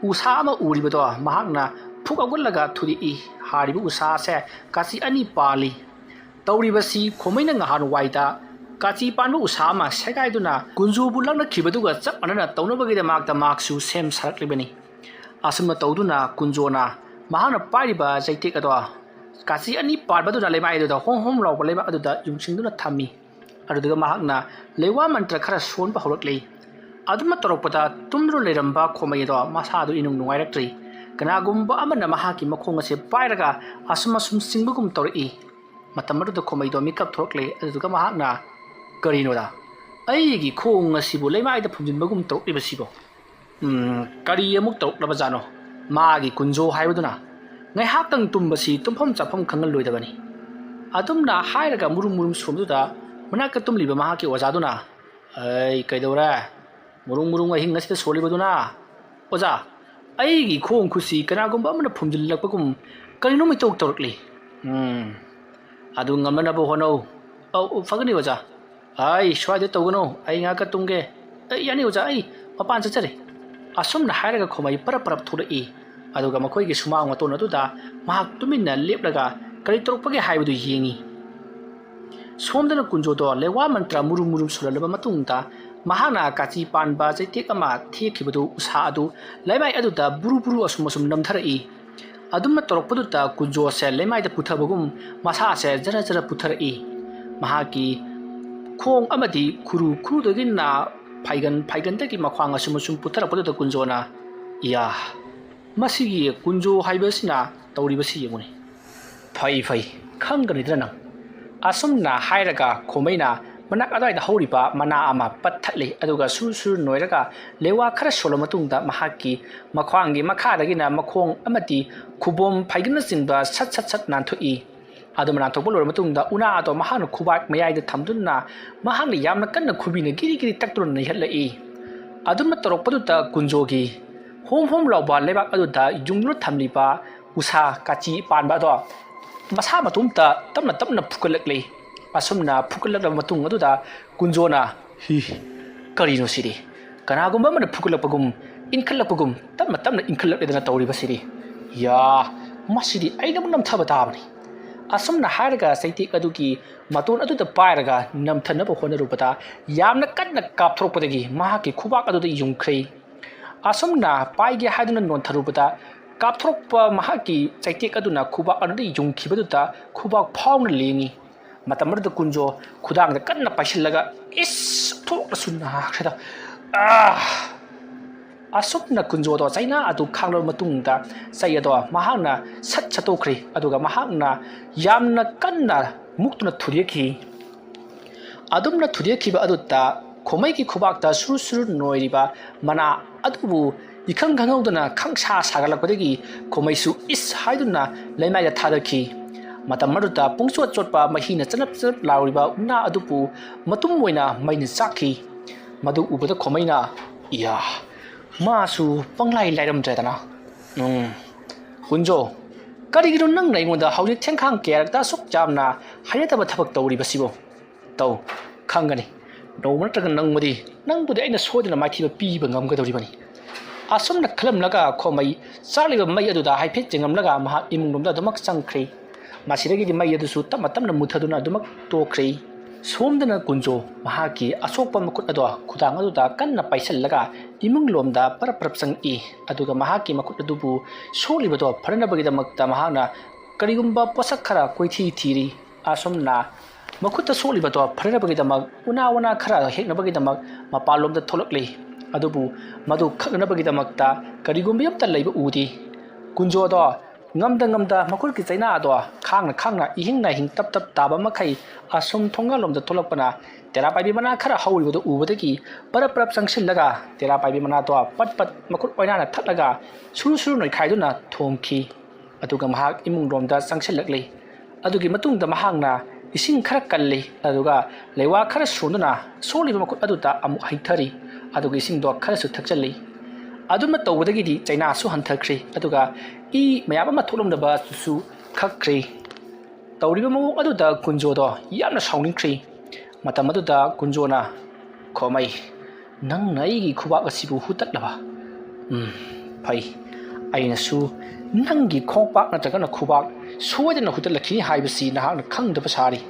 ꯎꯁꯥ ꯑꯃ ꯎꯔꯤꯕꯗꯣ ꯃꯍꯥꯛꯅ ꯐꯨꯛ ꯍꯧꯒꯠꯂꯒ ꯊꯨꯗꯦꯛꯏ꯫ ꯍꯥꯏꯔꯤꯕ ꯎꯁꯥ ꯑꯁꯦ ꯀꯥꯆꯤ ꯑꯅꯤ ꯄꯥꯜꯂꯤ꯫ ꯇꯧꯔꯤꯕꯁꯤ ꯈꯣꯃꯩꯅ ꯉꯍꯥꯟꯋꯥꯏꯗ ꯀꯥꯆꯤ ꯄꯥꯟꯕ ꯎꯁꯥ ꯑꯃ ꯁꯦꯒꯥꯏꯗꯨꯅ ꯀꯨꯟꯖꯣꯕꯨ ꯂꯛꯅꯈꯤꯕꯗꯨꯒ ꯆꯞ ꯃꯥꯟꯅꯅ ꯇꯧꯅꯕꯒꯤꯗꯃꯛꯇ ꯃꯍꯥꯛꯁꯨ ꯁꯦꯝ ꯁꯥꯔꯛꯂꯤꯕꯅꯤ꯫ ꯑꯁꯨꯝꯅ ꯇꯧꯗꯨꯅ ꯀꯨꯟꯖꯣꯅ ꯃꯍꯥꯛꯅ ꯄꯥꯏꯔꯤꯕ ꯆꯩꯇꯦꯛ ꯑꯗꯣ ꯀꯥꯆꯤ ꯑꯅꯤ ꯄꯥꯟꯕꯗꯨꯅ ꯂꯩꯃꯥꯏꯗꯨꯗ ꯍꯣꯝ ꯍꯣꯝ ꯂꯥꯎꯕ ꯂꯩꯕꯥꯛ ꯑꯗꯨꯗ ꯌꯨꯡꯁꯤꯟꯗꯨꯅ ꯊꯝꯃꯤ꯫ ꯑꯗꯨꯗꯨꯒ ꯃꯍꯥꯛꯅ ꯂꯩꯋꯥ ꯃꯟꯇ꯭ꯔ ꯈꯔ ꯁꯣꯟꯕ ꯍꯧꯔꯛꯂꯤ꯫ ꯑꯗꯨꯝꯅ ꯇꯧꯔꯛꯄꯗ ꯇꯨꯝꯗꯨꯅ ꯂꯩꯔꯝꯕ ꯈꯣꯃꯩ ꯑꯗꯣ ꯃꯁꯥꯗꯨ ꯏꯅꯨꯡ ꯅꯨꯡꯉꯥꯏꯔꯛꯇ꯭ꯔꯤ꯫ ꯀꯅꯥꯒꯨꯝꯕ ꯑꯃꯅ ꯃꯍꯥꯛꯀꯤ ꯃꯈꯣꯡ ꯑꯁꯦ ꯄꯥꯏꯔꯒ ꯑꯁꯨꯝ ꯑꯁꯨꯝ ꯆꯤꯡꯕꯒꯨꯝ ꯇꯧꯔꯛꯏ꯫ ꯃꯇꯝ ꯑꯗꯨꯗ ꯈꯣꯃꯩꯗꯣ ꯃꯤꯀꯞ ꯊꯣꯛꯂꯛꯂꯦ꯫ ꯑꯗꯨꯗꯨꯒ ꯃꯍꯥꯛꯅ, "ꯀꯔꯤꯅꯣꯗ? ꯑꯩꯒꯤ ꯈꯣꯡ ꯑꯁꯤꯕꯨ ꯂꯩꯃꯥꯏꯗ ꯐꯨꯝꯖꯤꯟꯕꯒꯨꯝ ꯇꯧꯔꯛꯂꯤꯕꯁꯤꯕꯣ? ꯎꯝ, ꯀꯔꯤ ꯑꯃꯨꯛ ꯇꯧꯔꯛꯂꯕꯖꯥꯠꯅꯣ?" ꯃꯥꯒꯤ ꯀꯨꯟꯖꯣ ꯍꯥꯏꯕꯗꯨꯅ ꯉꯥꯏꯍꯥꯛꯇꯪ ꯇꯨꯝꯕꯁꯤ ꯇꯨꯝꯐꯝ ꯆꯥꯐꯝ ꯈꯪꯍꯜꯂꯣꯏꯗꯕꯅꯤ꯫ ꯑꯗꯨꯝꯅ ꯍꯥꯏꯔꯒ ꯃꯨꯔꯨꯝ ꯃꯨꯔꯨꯝ ꯁꯣꯟꯕꯗꯨꯗ ꯃꯅꯥꯛꯇ ꯇꯨꯝꯂꯤꯕ ꯃꯍꯥꯛꯀꯤ ꯑꯣꯖꯥꯗꯨꯅ, "ꯑꯩ, ꯀꯩꯗꯧꯔꯦ? ꯃꯨꯔꯨꯝ ꯃꯨꯔꯨꯝ ꯑꯍꯤꯡ ꯑꯁꯤꯗ ꯁꯣꯜꯂꯤꯕꯗꯨꯅ? ꯑꯣꯖꯥ, ꯑꯩꯒꯤ ꯈꯣꯡ ꯈꯨꯠꯁꯤ ꯀꯅꯥꯒꯨꯝꯕ ꯑꯃꯅ ꯐꯨꯝꯖꯤꯜꯂꯛꯄꯒꯨꯝ ꯀꯔꯤꯅꯣꯝ ꯏꯇꯧ ꯇꯧꯔꯛꯂꯤ꯫" "ꯎꯝ, ꯑꯗꯨ ꯉꯝꯅꯅꯕ ꯍꯣꯠꯅꯧ꯫" "ꯑꯧ, ꯐꯒꯅꯤ ꯑꯣꯖꯥ꯫" "ꯑꯩ ꯁ꯭ꯋꯥꯏꯗ ꯇꯧꯒꯅꯨ, ꯑꯩ ꯉꯥꯏꯍꯥꯛꯀ ꯇꯨꯝꯒꯦ꯫" "ꯑꯦ, ꯌꯥꯅꯤ ꯑꯣꯖꯥ, ꯑꯩ ꯃꯄꯥꯟ ꯆꯠꯆꯔꯦ꯫" ꯑꯁꯨꯝꯅ ꯍꯥꯏꯔꯒ ꯈꯣꯃꯩ ꯄꯔꯞ ꯄꯔꯞ ꯊꯣꯛꯂꯛꯏ꯫ ꯑꯗꯨꯒ ꯃꯈꯣꯏꯒꯤ ꯁꯨꯃꯥꯡ ꯃꯇꯣꯟ ꯑꯗꯨꯗ ꯃꯍꯥꯛ ꯇꯨꯃꯤꯟꯅ ꯂꯦꯞꯂꯒ ꯀꯔꯤ ꯇꯧꯔꯛꯄꯒꯦ ꯍꯥꯏꯕꯗꯨ ꯌꯦꯡꯉꯤ꯫ ꯁꯣꯝꯗꯅ ꯀꯨꯟꯖꯣꯗꯣ ꯂꯩꯋꯥ ꯃꯟꯇ꯭ꯔ ꯃꯨꯔꯨꯝ ꯃꯨꯔꯨꯝ ꯁꯨꯔꯜꯂꯕ ꯃꯇꯨꯡꯗ, ꯃꯍꯥꯛꯅ ꯀꯥꯆꯤ ꯄꯥꯟꯕ ꯆꯩꯇꯦꯛ ꯑꯃ ꯊꯦꯛꯈꯤꯕꯗꯨ ꯎꯁꯥ ꯑꯗꯨ ꯂꯩꯃꯥꯏ ꯑꯗꯨꯗ ꯕꯨꯔꯨ ꯕꯨꯔꯨ ꯑꯁꯨꯝ ꯑꯁꯨꯝ ꯅꯝꯊꯔꯛꯏ꯫ ꯑꯗꯨꯝꯅ ꯇꯧꯔꯛꯄꯗꯨꯗ ꯀꯨꯟꯖꯣꯁꯦ ꯂꯩꯃꯥꯏꯗ ꯄꯨꯊꯕꯒꯨꯝ ꯃꯁꯥꯁꯦ ꯖꯔ ꯖꯔ ꯄꯨꯊꯔꯛꯏ꯫ ꯃꯍꯥꯛꯀꯤ ꯈꯣꯡ ꯑꯃꯗꯤ ꯈꯨꯔꯨ, ꯈꯨꯔꯨꯗꯒꯤꯅ ꯐꯥꯏꯒꯟ, ꯐꯥꯏꯒꯟꯗꯒꯤ ꯃꯈ꯭ꯋꯥꯡ ꯑꯁꯨꯝ ꯑꯁꯨꯝ ꯄꯨꯊꯔꯛꯄꯗꯨꯗ ꯀꯨꯟꯖꯣꯅ, "ꯏꯌꯥ, ꯃꯁꯤꯒꯤ ꯀꯨꯟꯖꯣ ꯍꯥꯏꯕꯁꯤꯅ ꯇꯧꯔꯤꯕꯁꯤ ꯌꯦꯡꯉꯨꯅꯦ꯫ ꯐꯩ, ꯐꯩ, ꯈꯪꯒꯅꯤꯗꯅ ꯅꯪ꯫" ꯑꯁꯨꯝꯅ ꯍꯥꯏꯔꯒ ꯈꯣꯃꯩꯅ ꯃꯅꯥꯛ ꯑꯗꯨꯋꯥꯏꯗ ꯍꯧꯔꯤꯕ ꯃꯅꯥ ꯑꯃ ꯄꯠꯊꯠꯂꯤ, ꯑꯗꯨꯒ ꯁꯨꯔ ꯁꯨꯔ ꯅꯣꯏꯔꯒ ꯂꯩꯋꯥ ꯈꯔ ꯁꯣꯜꯂ ꯃꯇꯨꯡꯗ ꯃꯍꯥꯛꯀꯤ ꯃꯈ꯭ꯋꯥꯡꯒꯤ ꯃꯈꯥꯗꯒꯤꯅ ꯃꯈꯣꯡ ꯑꯃꯗꯤ ꯈꯨꯕꯣꯝ ꯐꯩꯒꯟꯅꯆꯤꯡꯕ ꯁꯠ ꯁꯠ ꯁꯠ ꯅꯥꯟꯊꯣꯛꯏ꯫ ꯑꯗꯨꯝ ꯅꯥꯟꯊꯣꯛꯄ ꯂꯣꯏꯔ ꯃꯇꯨꯡꯗ ꯎꯅꯥ ꯑꯗꯣ ꯃꯍꯥꯛꯅ ꯈꯨꯕꯥꯛ ꯃꯌꯥꯏꯗ ꯊꯝꯗꯨꯅ ꯃꯍꯥꯛꯅ ꯌꯥꯝꯅ ꯀꯟꯅ ꯈꯨꯕꯤꯅ ꯒꯤꯔꯤ ꯒꯤꯔꯤ ꯇꯛꯇꯨꯅ ꯅꯩꯍꯠꯂꯛꯏ꯫ ꯑꯗꯨꯝꯅ ꯇꯧꯔꯛꯄꯗꯨꯗ ꯀꯨꯟꯖꯣꯒꯤ ꯍꯣꯝ ꯍꯣꯝ ꯂꯥꯎꯕ ꯂꯩꯕꯥꯛ ꯑꯗꯨꯗ ꯌꯨꯡꯗꯨꯅ ꯊꯝꯂꯤꯕ ꯎꯁꯥ ꯀꯥꯆꯤ ꯄꯥꯟꯕ ꯑꯗꯣ ꯃꯁꯥ ꯃꯇꯣꯝꯇ ꯇꯞꯅ ꯇꯞꯅ ꯐꯨꯒꯠꯂꯛꯂꯤ꯫ ꯑꯁꯨꯝꯅ ꯐꯨꯒꯠꯂꯛꯂꯕ ꯃꯇꯨꯡ ꯑꯗꯨꯗ ꯀꯨꯟꯖꯣꯅ, "ꯍꯤ, ꯀꯔꯤꯅꯣ ꯁꯤꯗꯤ? ꯀꯅꯥꯒꯨꯝꯕ ꯑꯃꯅ ꯐꯨꯒꯠꯂꯛꯄꯒꯨꯝ, ꯏꯟꯈꯠꯂꯛꯄꯒꯨꯝ, ꯇꯞꯅ ꯇꯞꯅ ꯏꯟꯈꯠꯂꯛꯂꯦꯗꯅ ꯇꯧꯔꯤꯕꯁꯤꯗꯤ꯫ ꯌꯥ, ꯃꯁꯤꯗꯤ ꯑꯩꯅ ꯑꯃꯨꯛ ꯅꯝꯊꯕ ꯇꯥꯕꯅꯤ꯫" ꯑꯁꯨꯝꯅ ꯍꯥꯏꯔꯒ ꯆꯩꯇꯦꯛ ꯑꯗꯨꯒꯤ ꯃꯇꯣꯟ ꯑꯗꯨꯗ ꯄꯥꯏꯔꯒ ꯅꯝꯊꯅꯕ ꯍꯣꯠꯅꯔꯨꯕꯗ ꯌꯥꯝꯅ ꯀꯟꯅ ꯀꯥꯞꯊꯣꯔꯛꯄꯗꯒꯤ ꯃꯍꯥꯛꯀꯤ ꯈꯨꯕꯥꯛ ꯑꯗꯨꯗ ꯌꯨꯡꯈ꯭ꯔꯦ꯫ ꯑꯁꯨꯝꯅ ꯄꯥꯏꯒꯦ ꯍꯥꯏꯗꯨꯅ ꯅꯣꯟꯊꯔꯨꯕꯗ ꯀꯥꯞꯊꯣꯔꯛꯄ ꯃꯍꯥꯛꯀꯤ ꯆꯩꯇꯦꯛ ꯑꯗꯨꯅ ꯈꯨꯕꯥꯛ ꯑꯗꯨꯗ ꯌꯨꯡꯈꯤꯕꯗꯨꯗ ꯈꯨꯕꯥꯛ ꯐꯥꯎꯅ ꯂꯦꯡꯉꯤ꯫ ꯃꯇꯝ ꯑꯗꯨꯗ ꯀꯨꯟꯖꯣ ꯈꯨꯗꯥꯡꯗ ꯀꯟꯅ ꯄꯥꯏꯁꯤꯜꯂꯒ, ꯏꯁ! ꯊꯣꯛꯂꯁꯨ ꯅꯥꯈ꯭ꯔꯦꯗ꯫ ꯑꯥ! ꯑꯁꯨꯝꯅ ꯀꯨꯟꯖꯣꯗꯣ ꯆꯩꯅꯥ ꯑꯗꯨ ꯈꯥꯡꯂꯕ ꯃꯇꯨꯡꯗ ꯆꯩ ꯑꯗꯣ ꯃꯍꯥꯛꯅ ꯁꯠ ꯁꯠꯇꯣꯛꯈ꯭ꯔꯦ, ꯑꯗꯨꯒ ꯃꯍꯥꯛꯅ ꯌꯥꯝꯅ ꯀꯟꯅ ꯃꯨꯛꯇꯨꯅ ꯊꯨꯗꯦꯛꯈꯤ꯫ ꯑꯗꯨꯝꯅ ꯊꯨꯗꯦꯛꯈꯤꯕ ꯑꯗꯨꯗ ꯈꯣꯃꯩꯒꯤ ꯈꯨꯕꯥꯛꯇ ꯁꯨꯔꯨ ꯁꯨꯔꯨ ꯅꯣꯏꯔꯤꯕ ꯃꯅꯥ ꯑꯗꯨꯕꯨ ꯏꯈꯪ ꯈꯪꯍꯧꯗꯅ ꯈꯪꯁꯥ ꯁꯥꯒꯠꯂꯛꯄꯗꯒꯤ ꯈꯣꯃꯩꯁꯨ ꯏꯁ ꯍꯥꯏꯗꯨꯅ ꯂꯩꯃꯥꯏꯗ ꯊꯥꯗꯈꯤ꯫ ꯃꯇꯝ ꯑꯗꯨꯗ ꯄꯨꯡꯆꯣꯠ ꯆꯣꯠꯄ ꯃꯍꯤꯅ ꯆꯅꯞ ꯆꯅꯞ ꯂꯥꯎꯔꯤꯕ ꯎꯅꯥ ꯑꯗꯨꯕꯨ ꯃꯇꯨꯝ ꯑꯣꯏꯅ ꯃꯩꯅ ꯆꯥꯛꯈꯤ꯫ ꯃꯗꯨ ꯎꯕꯗ ꯈꯣꯃꯩꯅ, "ꯏꯌꯥ, ꯃꯥꯁꯨ ꯄꯪꯂꯥꯏ ꯂꯥꯏꯔꯝꯗ꯭ꯔꯦꯗꯅ꯫ ꯎꯝ, ꯀꯨꯟꯖꯣ, ꯀꯔꯤꯒꯤꯅꯣ ꯅꯪꯅ ꯑꯩꯉꯣꯟꯗ ꯍꯧꯖꯤꯛ ꯊꯦꯡꯈꯥꯡ ꯀꯌꯥꯔꯛꯇ ꯑꯁꯨꯛ ꯌꯥꯝꯅ ꯍꯩꯅꯗꯕ ꯊꯕꯛ ꯇꯧꯔꯤꯕꯁꯤꯕꯣ? ꯇꯧ, ꯈꯪꯒꯅꯤ꯫ ꯅꯣꯡꯃ ꯅꯠꯇ꯭ꯔꯒ ꯅꯣꯡꯃꯗꯤ ꯅꯪꯕꯨꯗꯤ ꯑꯩꯅ ꯁꯣꯏꯗꯅ ꯃꯥꯏꯊꯤꯕ ꯄꯤꯕ ꯉꯝꯒꯗꯧꯔꯤꯕꯅꯤ꯫" ꯑꯁꯨꯝꯅ ꯈꯜꯂꯝꯂꯒ ꯈꯣꯃꯩ ꯆꯥꯛꯂꯤꯕ ꯃꯩ ꯑꯗꯨꯗ ꯍꯥꯏꯐꯦꯠ ꯌꯦꯡꯂꯝꯂꯒ ꯃꯍꯥꯛ ꯏꯃꯨꯡꯂꯣꯝꯗ ꯑꯗꯨꯃꯛ ꯆꯪꯈ꯭ꯔꯦ꯫ ꯃꯁꯤꯗꯒꯤꯗꯤ ꯃꯩ ꯑꯗꯨꯁꯨ ꯇꯞꯅ ꯇꯞꯅ ꯃꯨꯠꯊꯗꯨꯅ ꯑꯗꯨꯃꯛ ꯇꯣꯛꯈ꯭ꯔꯦ꯫ ꯁꯣꯝꯗꯅ ꯀꯨꯟꯖꯣ ꯃꯍꯥꯛꯀꯤ ꯑꯁꯣꯛꯄ ꯃꯈꯨꯠ ꯑꯗꯣ ꯈꯨꯗꯥꯡ ꯑꯗꯨꯗ ꯀꯟꯅ ꯄꯥꯏꯁꯤꯜꯂꯒ ꯏꯃꯨꯡ ꯂꯣꯝꯗ ꯄꯔꯞ ꯄꯔꯞ ꯆꯪꯉꯛꯏ꯫ ꯑꯗꯨꯒ ꯃꯍꯥꯛꯀꯤ ꯃꯈꯨꯠ ꯑꯗꯨꯕꯨ ꯁꯣꯛꯂꯤꯕꯗꯣ ꯐꯅꯅꯕꯒꯤꯗꯃꯛꯇ ꯃꯍꯥꯛꯅ ꯀꯔꯤꯒꯨꯝꯕ ꯄꯣꯠꯁꯛ ꯈꯔ ꯀꯣꯏꯊꯤ ꯊꯤꯔꯤ꯫ ꯑꯁꯨꯝꯅ ꯃꯈꯨꯠꯇ ꯁꯣꯛꯂꯤꯕꯗꯣ ꯐꯅꯅꯕꯒꯤꯗꯃꯛ ꯎꯅꯥ ꯋꯥꯅꯥ ꯈꯔ ꯍꯦꯛꯅꯕꯒꯤꯗꯃꯛ ꯃꯄꯥꯟꯂꯣꯝꯗ ꯊꯣꯛꯂꯛꯂꯤ꯫ ꯑꯗꯨꯕꯨ ꯃꯗꯨ ꯈꯛꯅꯅꯕꯒꯤꯗꯃꯛꯇ ꯀꯔꯤꯒꯨꯝꯕ ꯑꯃꯠꯇ ꯂꯩꯕ ꯎꯗꯦ꯫ ꯀꯨꯟꯖꯣꯗꯣ ꯉꯝꯗ ꯉꯝꯗ ꯃꯈꯨꯠꯀꯤ ꯆꯩꯅꯥ ꯑꯗꯣ ꯈꯥꯡꯅ ꯈꯥꯡꯅ ꯏꯍꯤꯡ ꯅꯥꯍꯤꯡ ꯇꯞ ꯇꯞ ꯇꯥꯕ ꯃꯈꯩ ꯑꯁꯨꯝ ꯊꯣꯡꯒꯥꯜꯂꯣꯝꯗ ꯊꯣꯛꯂꯛꯄꯅ ꯇꯦꯔꯥ ꯄꯥꯏꯕꯤ ꯃꯅꯥ ꯈꯔ ꯍꯧꯔꯤꯕꯗꯨ ꯎꯕꯗꯒꯤ ꯄꯔꯞ ꯄꯔꯞ ꯆꯪꯁꯤꯜꯂꯒ ꯇꯦꯔꯥ ꯄꯥꯏꯕꯤ ꯃꯅꯥꯗꯣ ꯄꯠ ꯄꯠ ꯃꯈꯨꯠ ꯑꯣꯏꯅꯥꯅ ꯊꯠꯂꯒ ꯁꯨꯔꯨ ꯁꯨꯔꯨ ꯅꯣꯏꯈꯥꯏꯗꯨꯅ ꯊꯣꯝꯈꯤ꯫ ꯑꯗꯨꯒ ꯃꯍꯥꯛ ꯏꯃꯨꯡ ꯂꯣꯝꯗ ꯆꯪꯁꯤꯜꯂꯛꯂꯤ꯫ ꯑꯗꯨꯒꯤ ꯃꯇꯨꯡꯗ ꯃꯍꯥꯛꯅ ꯏꯁꯤꯡ ꯈꯔ ꯀꯜꯂꯤ, ꯑꯗꯨꯒ ꯂꯩꯋꯥ ꯈꯔ ꯁꯣꯟꯗꯨꯅ ꯁꯣꯛꯂꯤꯕ ꯃꯈꯨꯠ ꯑꯗꯨꯗ ꯑꯃꯨꯛ ꯍꯩꯊꯔꯤ꯫ ꯑꯗꯨꯒ ꯏꯁꯤꯡꯗꯣ ꯈꯔꯁꯨ ꯊꯛꯆꯜꯂꯤ꯫ ꯑꯗꯨꯝꯅ ꯇꯧꯕꯗꯒꯤꯗꯤ ꯆꯩꯅꯥꯁꯨ ꯍꯟꯊꯈ꯭ꯔꯦ, ꯑꯗꯨꯒ ꯏ ꯃꯌꯥꯝ ꯑꯃ ꯊꯣꯛꯂꯝꯗꯕꯁꯨ ꯈꯛꯈ꯭ꯔꯦ꯫ ꯇꯧꯔꯤꯕ ꯃꯑꯣꯡ ꯑꯗꯨꯗ ꯀꯨꯟꯖꯣꯗꯣ ꯌꯥꯝꯅ ꯁꯥꯎꯅꯤꯡꯈ꯭ꯔꯦ꯫ ꯃꯇꯝ ꯑꯗꯨꯗ ꯀꯨꯟꯖꯣꯅ, "ꯈꯣꯃꯩ, ꯅꯪꯅ ꯑꯩꯒꯤ ꯈꯨꯕꯥꯛ ꯑꯁꯤꯕꯨ ꯍꯨꯠꯇꯠꯂꯕ? ꯎꯝ, ꯐꯩ꯫ ꯑꯩꯅꯁꯨ ꯅꯪꯒꯤ ꯈꯣꯡꯄꯥꯛ ꯅꯠꯇ꯭ꯔꯒꯅ ꯈꯨꯕꯥꯛ ꯁꯣꯏꯗꯅ ꯍꯨꯠꯇꯠꯂꯛꯈꯤꯅꯤ ꯍꯥꯏꯕꯁꯤ ꯅꯍꯥꯛꯅ ꯈꯪꯗꯕ ꯁꯥꯔꯤ꯫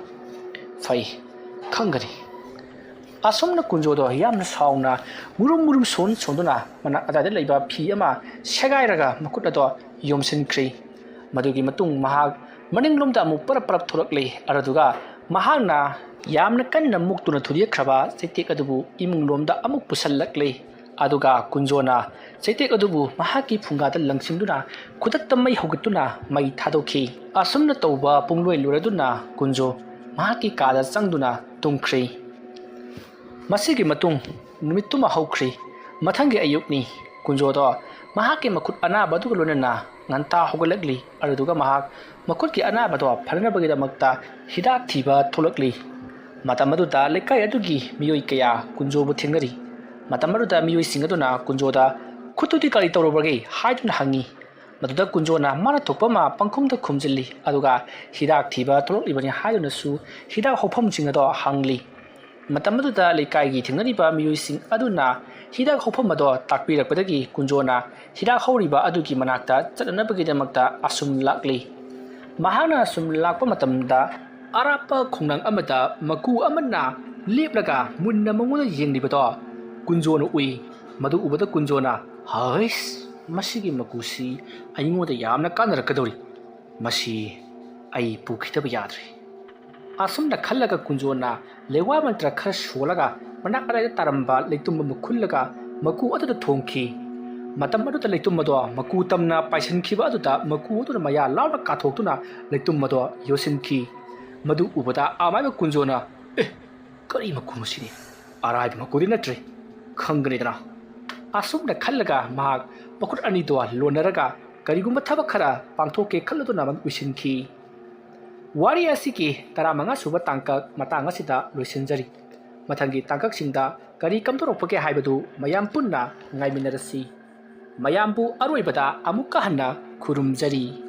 ꯐꯩ, ꯈꯪꯒꯅꯤ꯫" ꯑꯁꯨꯝꯅ ꯀꯨꯟꯖꯣꯗꯣ ꯌꯥꯝꯅ ꯁꯥꯎꯅ ꯃꯨꯔꯨꯝ ꯃꯨꯔꯨꯝ ꯁꯣꯟ ꯁꯣꯟꯗꯨꯅ ꯃꯅꯥꯛ ꯑꯗꯥꯏꯗ ꯂꯩꯕ ꯐꯤ ꯑꯃ ꯁꯦꯒꯥꯏꯔꯒ ꯃꯈꯨꯠ ꯑꯗꯣ ꯌꯣꯝꯁꯤꯟꯈ꯭ꯔꯦ꯫ ꯃꯗꯨꯒꯤ ꯃꯇꯨꯡ ꯃꯍꯥꯛ ꯃꯅꯤꯡꯂꯣꯝꯗ ꯑꯃꯨꯛ ꯄꯔꯞ ꯄꯔꯞ ꯊꯣꯛꯂꯛꯂꯦ꯫ ꯑꯗꯨꯗꯨꯒ ꯃꯍꯥꯛꯅ ꯌꯥꯝꯅ ꯀꯟꯅ ꯃꯨꯛꯇꯨꯅ ꯊꯨꯗꯦꯛꯈ꯭ꯔꯕ ꯆꯩꯇꯦꯛ ꯑꯗꯨꯕꯨ ꯏꯃꯨꯡꯂꯣꯝꯗ ꯑꯃꯨꯛ ꯄꯨꯁꯜꯂꯛꯂꯦ꯫ ꯑꯗꯨꯒ ꯀꯨꯟꯖꯣꯅ ꯆꯩꯇꯦꯛ ꯑꯗꯨꯕꯨ ꯃꯍꯥꯛꯀꯤ ꯐꯨꯡꯒꯥꯗ ꯂꯪꯁꯤꯟꯗꯨꯅ ꯈꯨꯗꯛꯇ ꯃꯩ ꯍꯧꯒꯠꯇꯨꯅ ꯃꯩ ꯊꯥꯗꯣꯛꯈꯤ꯫ ꯑꯁꯨꯝꯅ ꯇꯧꯕ ꯄꯨꯡꯂꯣꯏ ꯂꯣꯏꯔꯗꯨꯅ ꯀꯨꯟꯖꯣ ꯃꯍꯥꯛꯀꯤ ꯀꯥꯗ ꯆꯪꯗꯨꯅ ꯇꯨꯝꯈ꯭ꯔꯦ꯫ ꯃꯁꯤꯒꯤ ꯃꯇꯨꯡ ꯅꯨꯃꯤꯠꯇꯨꯃ ꯍꯧꯈ꯭ꯔꯤ꯫ ꯃꯊꯪꯒꯤ ꯑꯌꯨꯛꯅꯤ꯫ ꯀꯨꯟꯖꯣꯗꯣ ꯃꯍꯥꯛꯀꯤ ꯃꯈꯨꯠ ꯑꯅꯥꯕ ꯑꯗꯨꯒ ꯂꯣꯏꯅꯅ ꯉꯟꯇꯥ ꯍꯧꯒꯠꯂꯛꯂꯤ꯫ ꯑꯗꯨꯗꯨꯒ ꯃꯍꯥꯛ ꯃꯈꯨꯠꯀꯤ ꯑꯅꯥꯕꯗꯣ ꯐꯅꯅꯕꯒꯤꯗꯃꯛꯇ ꯍꯤꯗꯥꯛ ꯊꯤꯕ ꯊꯣꯛꯂꯛꯂꯤ꯫ ꯃꯇꯝ ꯑꯗꯨꯗ ꯂꯩꯀꯥꯏ ꯑꯗꯨꯒꯤ ꯃꯤꯑꯣꯏ ꯀꯌꯥ ꯀꯨꯟꯖꯣꯕꯨ ꯊꯦꯡꯅꯔꯤ꯫ ꯃꯇꯝ ꯑꯗꯨꯗ ꯃꯤꯑꯣꯏꯁꯤꯡ ꯑꯗꯨꯅ ꯀꯨꯟꯖꯣꯗ, "ꯈꯨꯠꯇꯨꯗꯤ ꯀꯔꯤ ꯇꯧꯔꯨꯕꯒꯦ?" ꯍꯥꯏꯗꯨꯅ ꯍꯪꯉꯤ꯫ ꯃꯗꯨꯗ ꯀꯨꯟꯖꯣꯅ ꯃꯥꯅ ꯊꯣꯛꯄ ꯑꯃ ꯄꯪꯈꯨꯝꯗ ꯈꯨꯝꯖꯤꯜꯂꯤ, ꯑꯗꯨꯒ ꯍꯤꯗꯥꯛ ꯊꯤꯕ ꯊꯣꯛꯂꯛꯂꯤꯕꯅꯤ ꯍꯥꯏꯗꯨꯅꯁꯨ ꯍꯤꯗꯥꯛ ꯍꯧꯐꯝꯁꯤꯡ ꯑꯗꯣ ꯍꯪꯂꯤ꯫ ꯃꯇꯝ ꯑꯗꯨꯗ ꯂꯩꯀꯥꯏꯒꯤ ꯊꯦꯡꯅꯔꯤꯕ ꯃꯤꯑꯣꯏꯁꯤꯡ ꯑꯗꯨꯅ ꯍꯤꯗꯥꯛ ꯍꯧꯐꯝ ꯑꯗꯣ ꯇꯥꯛꯄꯤꯔꯛꯄꯗꯒꯤ ꯀꯨꯟꯖꯣꯅ ꯍꯤꯗꯥꯛ ꯍꯧꯔꯤꯕ ꯑꯗꯨꯒꯤ ꯃꯅꯥꯛꯇ ꯆꯠꯅꯅꯕꯒꯤꯗꯃꯛꯇ ꯑꯁꯨꯝ ꯂꯥꯛꯂꯤ꯫ ꯃꯍꯥꯛꯅ ꯁꯨꯝ ꯂꯥꯛꯄ ꯃꯇꯝꯗ ꯑꯔꯥꯞꯄ ꯈꯣꯡꯅꯥꯡ ꯑꯃꯗ ꯃꯀꯨ ꯑꯃꯅ ꯂꯦꯞꯂꯒ ꯃꯨꯟꯅ ꯃꯉꯣꯟꯗ ꯌꯦꯡꯂꯤꯕꯗꯣ ꯀꯨꯟꯖꯣꯅ ꯎꯏ꯫ ꯃꯗꯨ ꯎꯕꯗ ꯀꯨꯟꯖꯣꯅ, "ꯍꯩꯁ, ꯃꯁꯤꯒꯤ ꯃꯀꯨꯁꯤ ꯑꯩꯉꯣꯟꯗ ꯌꯥꯝꯅ ꯀꯥꯟꯅꯔꯛꯀꯗꯧꯔꯤ꯫ ꯃꯁꯤ ꯑꯩ ꯄꯨꯈꯤꯗꯕ ꯌꯥꯗ꯭ꯔꯦ"꯫ ꯑꯁꯨꯝꯅ ꯈꯜꯂꯒ ꯀꯨꯟꯖꯣꯅ ꯂꯩꯋꯥ ꯃꯟꯇ꯭ꯔ ꯈꯔ ꯁꯣꯜꯂꯒ ꯃꯅꯥꯛ ꯑꯗꯥꯏꯗ ꯇꯥꯔꯝꯕ ꯂꯩꯇꯨꯝ ꯑꯃ ꯈꯨꯜꯂꯒ ꯃꯀꯨ ꯑꯗꯨꯗ ꯊꯣꯡꯈꯤ꯫ ꯃꯇꯝ ꯑꯗꯨꯗ ꯂꯩꯇꯨꯝ ꯑꯗꯣ ꯃꯀꯨ ꯇꯝꯅ ꯄꯥꯏꯁꯤꯟꯈꯤꯕ ꯑꯗꯨꯗ ꯃꯀꯨ ꯑꯗꯨꯅ ꯃꯌꯥ ꯂꯥꯎꯅ ꯀꯥꯊꯣꯛꯇꯨꯅ ꯂꯩꯇꯨꯝ ꯑꯗꯣ ꯌꯣꯠꯁꯤꯟꯈꯤ꯫ ꯃꯗꯨ ꯎꯕꯗ ꯑꯃꯥꯏꯕ ꯀꯨꯟꯖꯣꯅ, "ꯑꯦ, ꯀꯔꯤ ꯃꯀꯨꯅꯣ ꯁꯤꯗꯤ? ꯑꯔꯥꯏꯕ ꯃꯀꯨꯗꯤ ꯅꯠꯇ꯭ꯔꯦ, ꯈꯪꯒꯅꯤꯗꯅ"꯫ ꯑꯁꯨꯝꯅ ꯈꯜꯂꯒ ꯃꯍꯥꯛ ꯃꯈꯨꯠ ꯑꯅꯤꯗꯣ ꯂꯣꯟꯅꯔꯒ ꯀꯔꯤꯒꯨꯝꯕ ꯊꯕꯛ ꯈꯔ ꯄꯥꯡꯊꯣꯛꯀꯦ ꯈꯜꯂꯗꯨꯅ ꯃꯗꯨ ꯎꯏꯁꯤꯟꯈꯤ꯫ ꯋꯥꯔꯤ ꯑꯁꯤꯒꯤ ꯇꯔꯥꯃꯉꯥ ꯁꯨꯕ ꯇꯥꯡꯀꯛ ꯃꯇꯥꯡ ꯑꯁꯤꯗ ꯂꯣꯏꯁꯤꯟꯖꯔꯤ꯫ ꯃꯊꯪꯒꯤ ꯇꯥꯡꯀꯛꯁꯤꯡꯗ ꯀꯔꯤ ꯀꯝꯗꯧꯔꯛꯄꯒꯦ ꯍꯥꯏꯕꯗꯨ ꯃꯌꯥꯝ ꯄꯨꯟꯅ ꯉꯥꯏꯃꯤꯟꯅꯔꯁꯤ꯫ ꯃꯌꯥꯝꯕꯨ ꯑꯔꯣꯏꯕꯗ ꯑꯃꯨꯛꯀ ꯍꯟꯅ ꯈꯨꯔꯨꯝꯖꯔꯤ꯫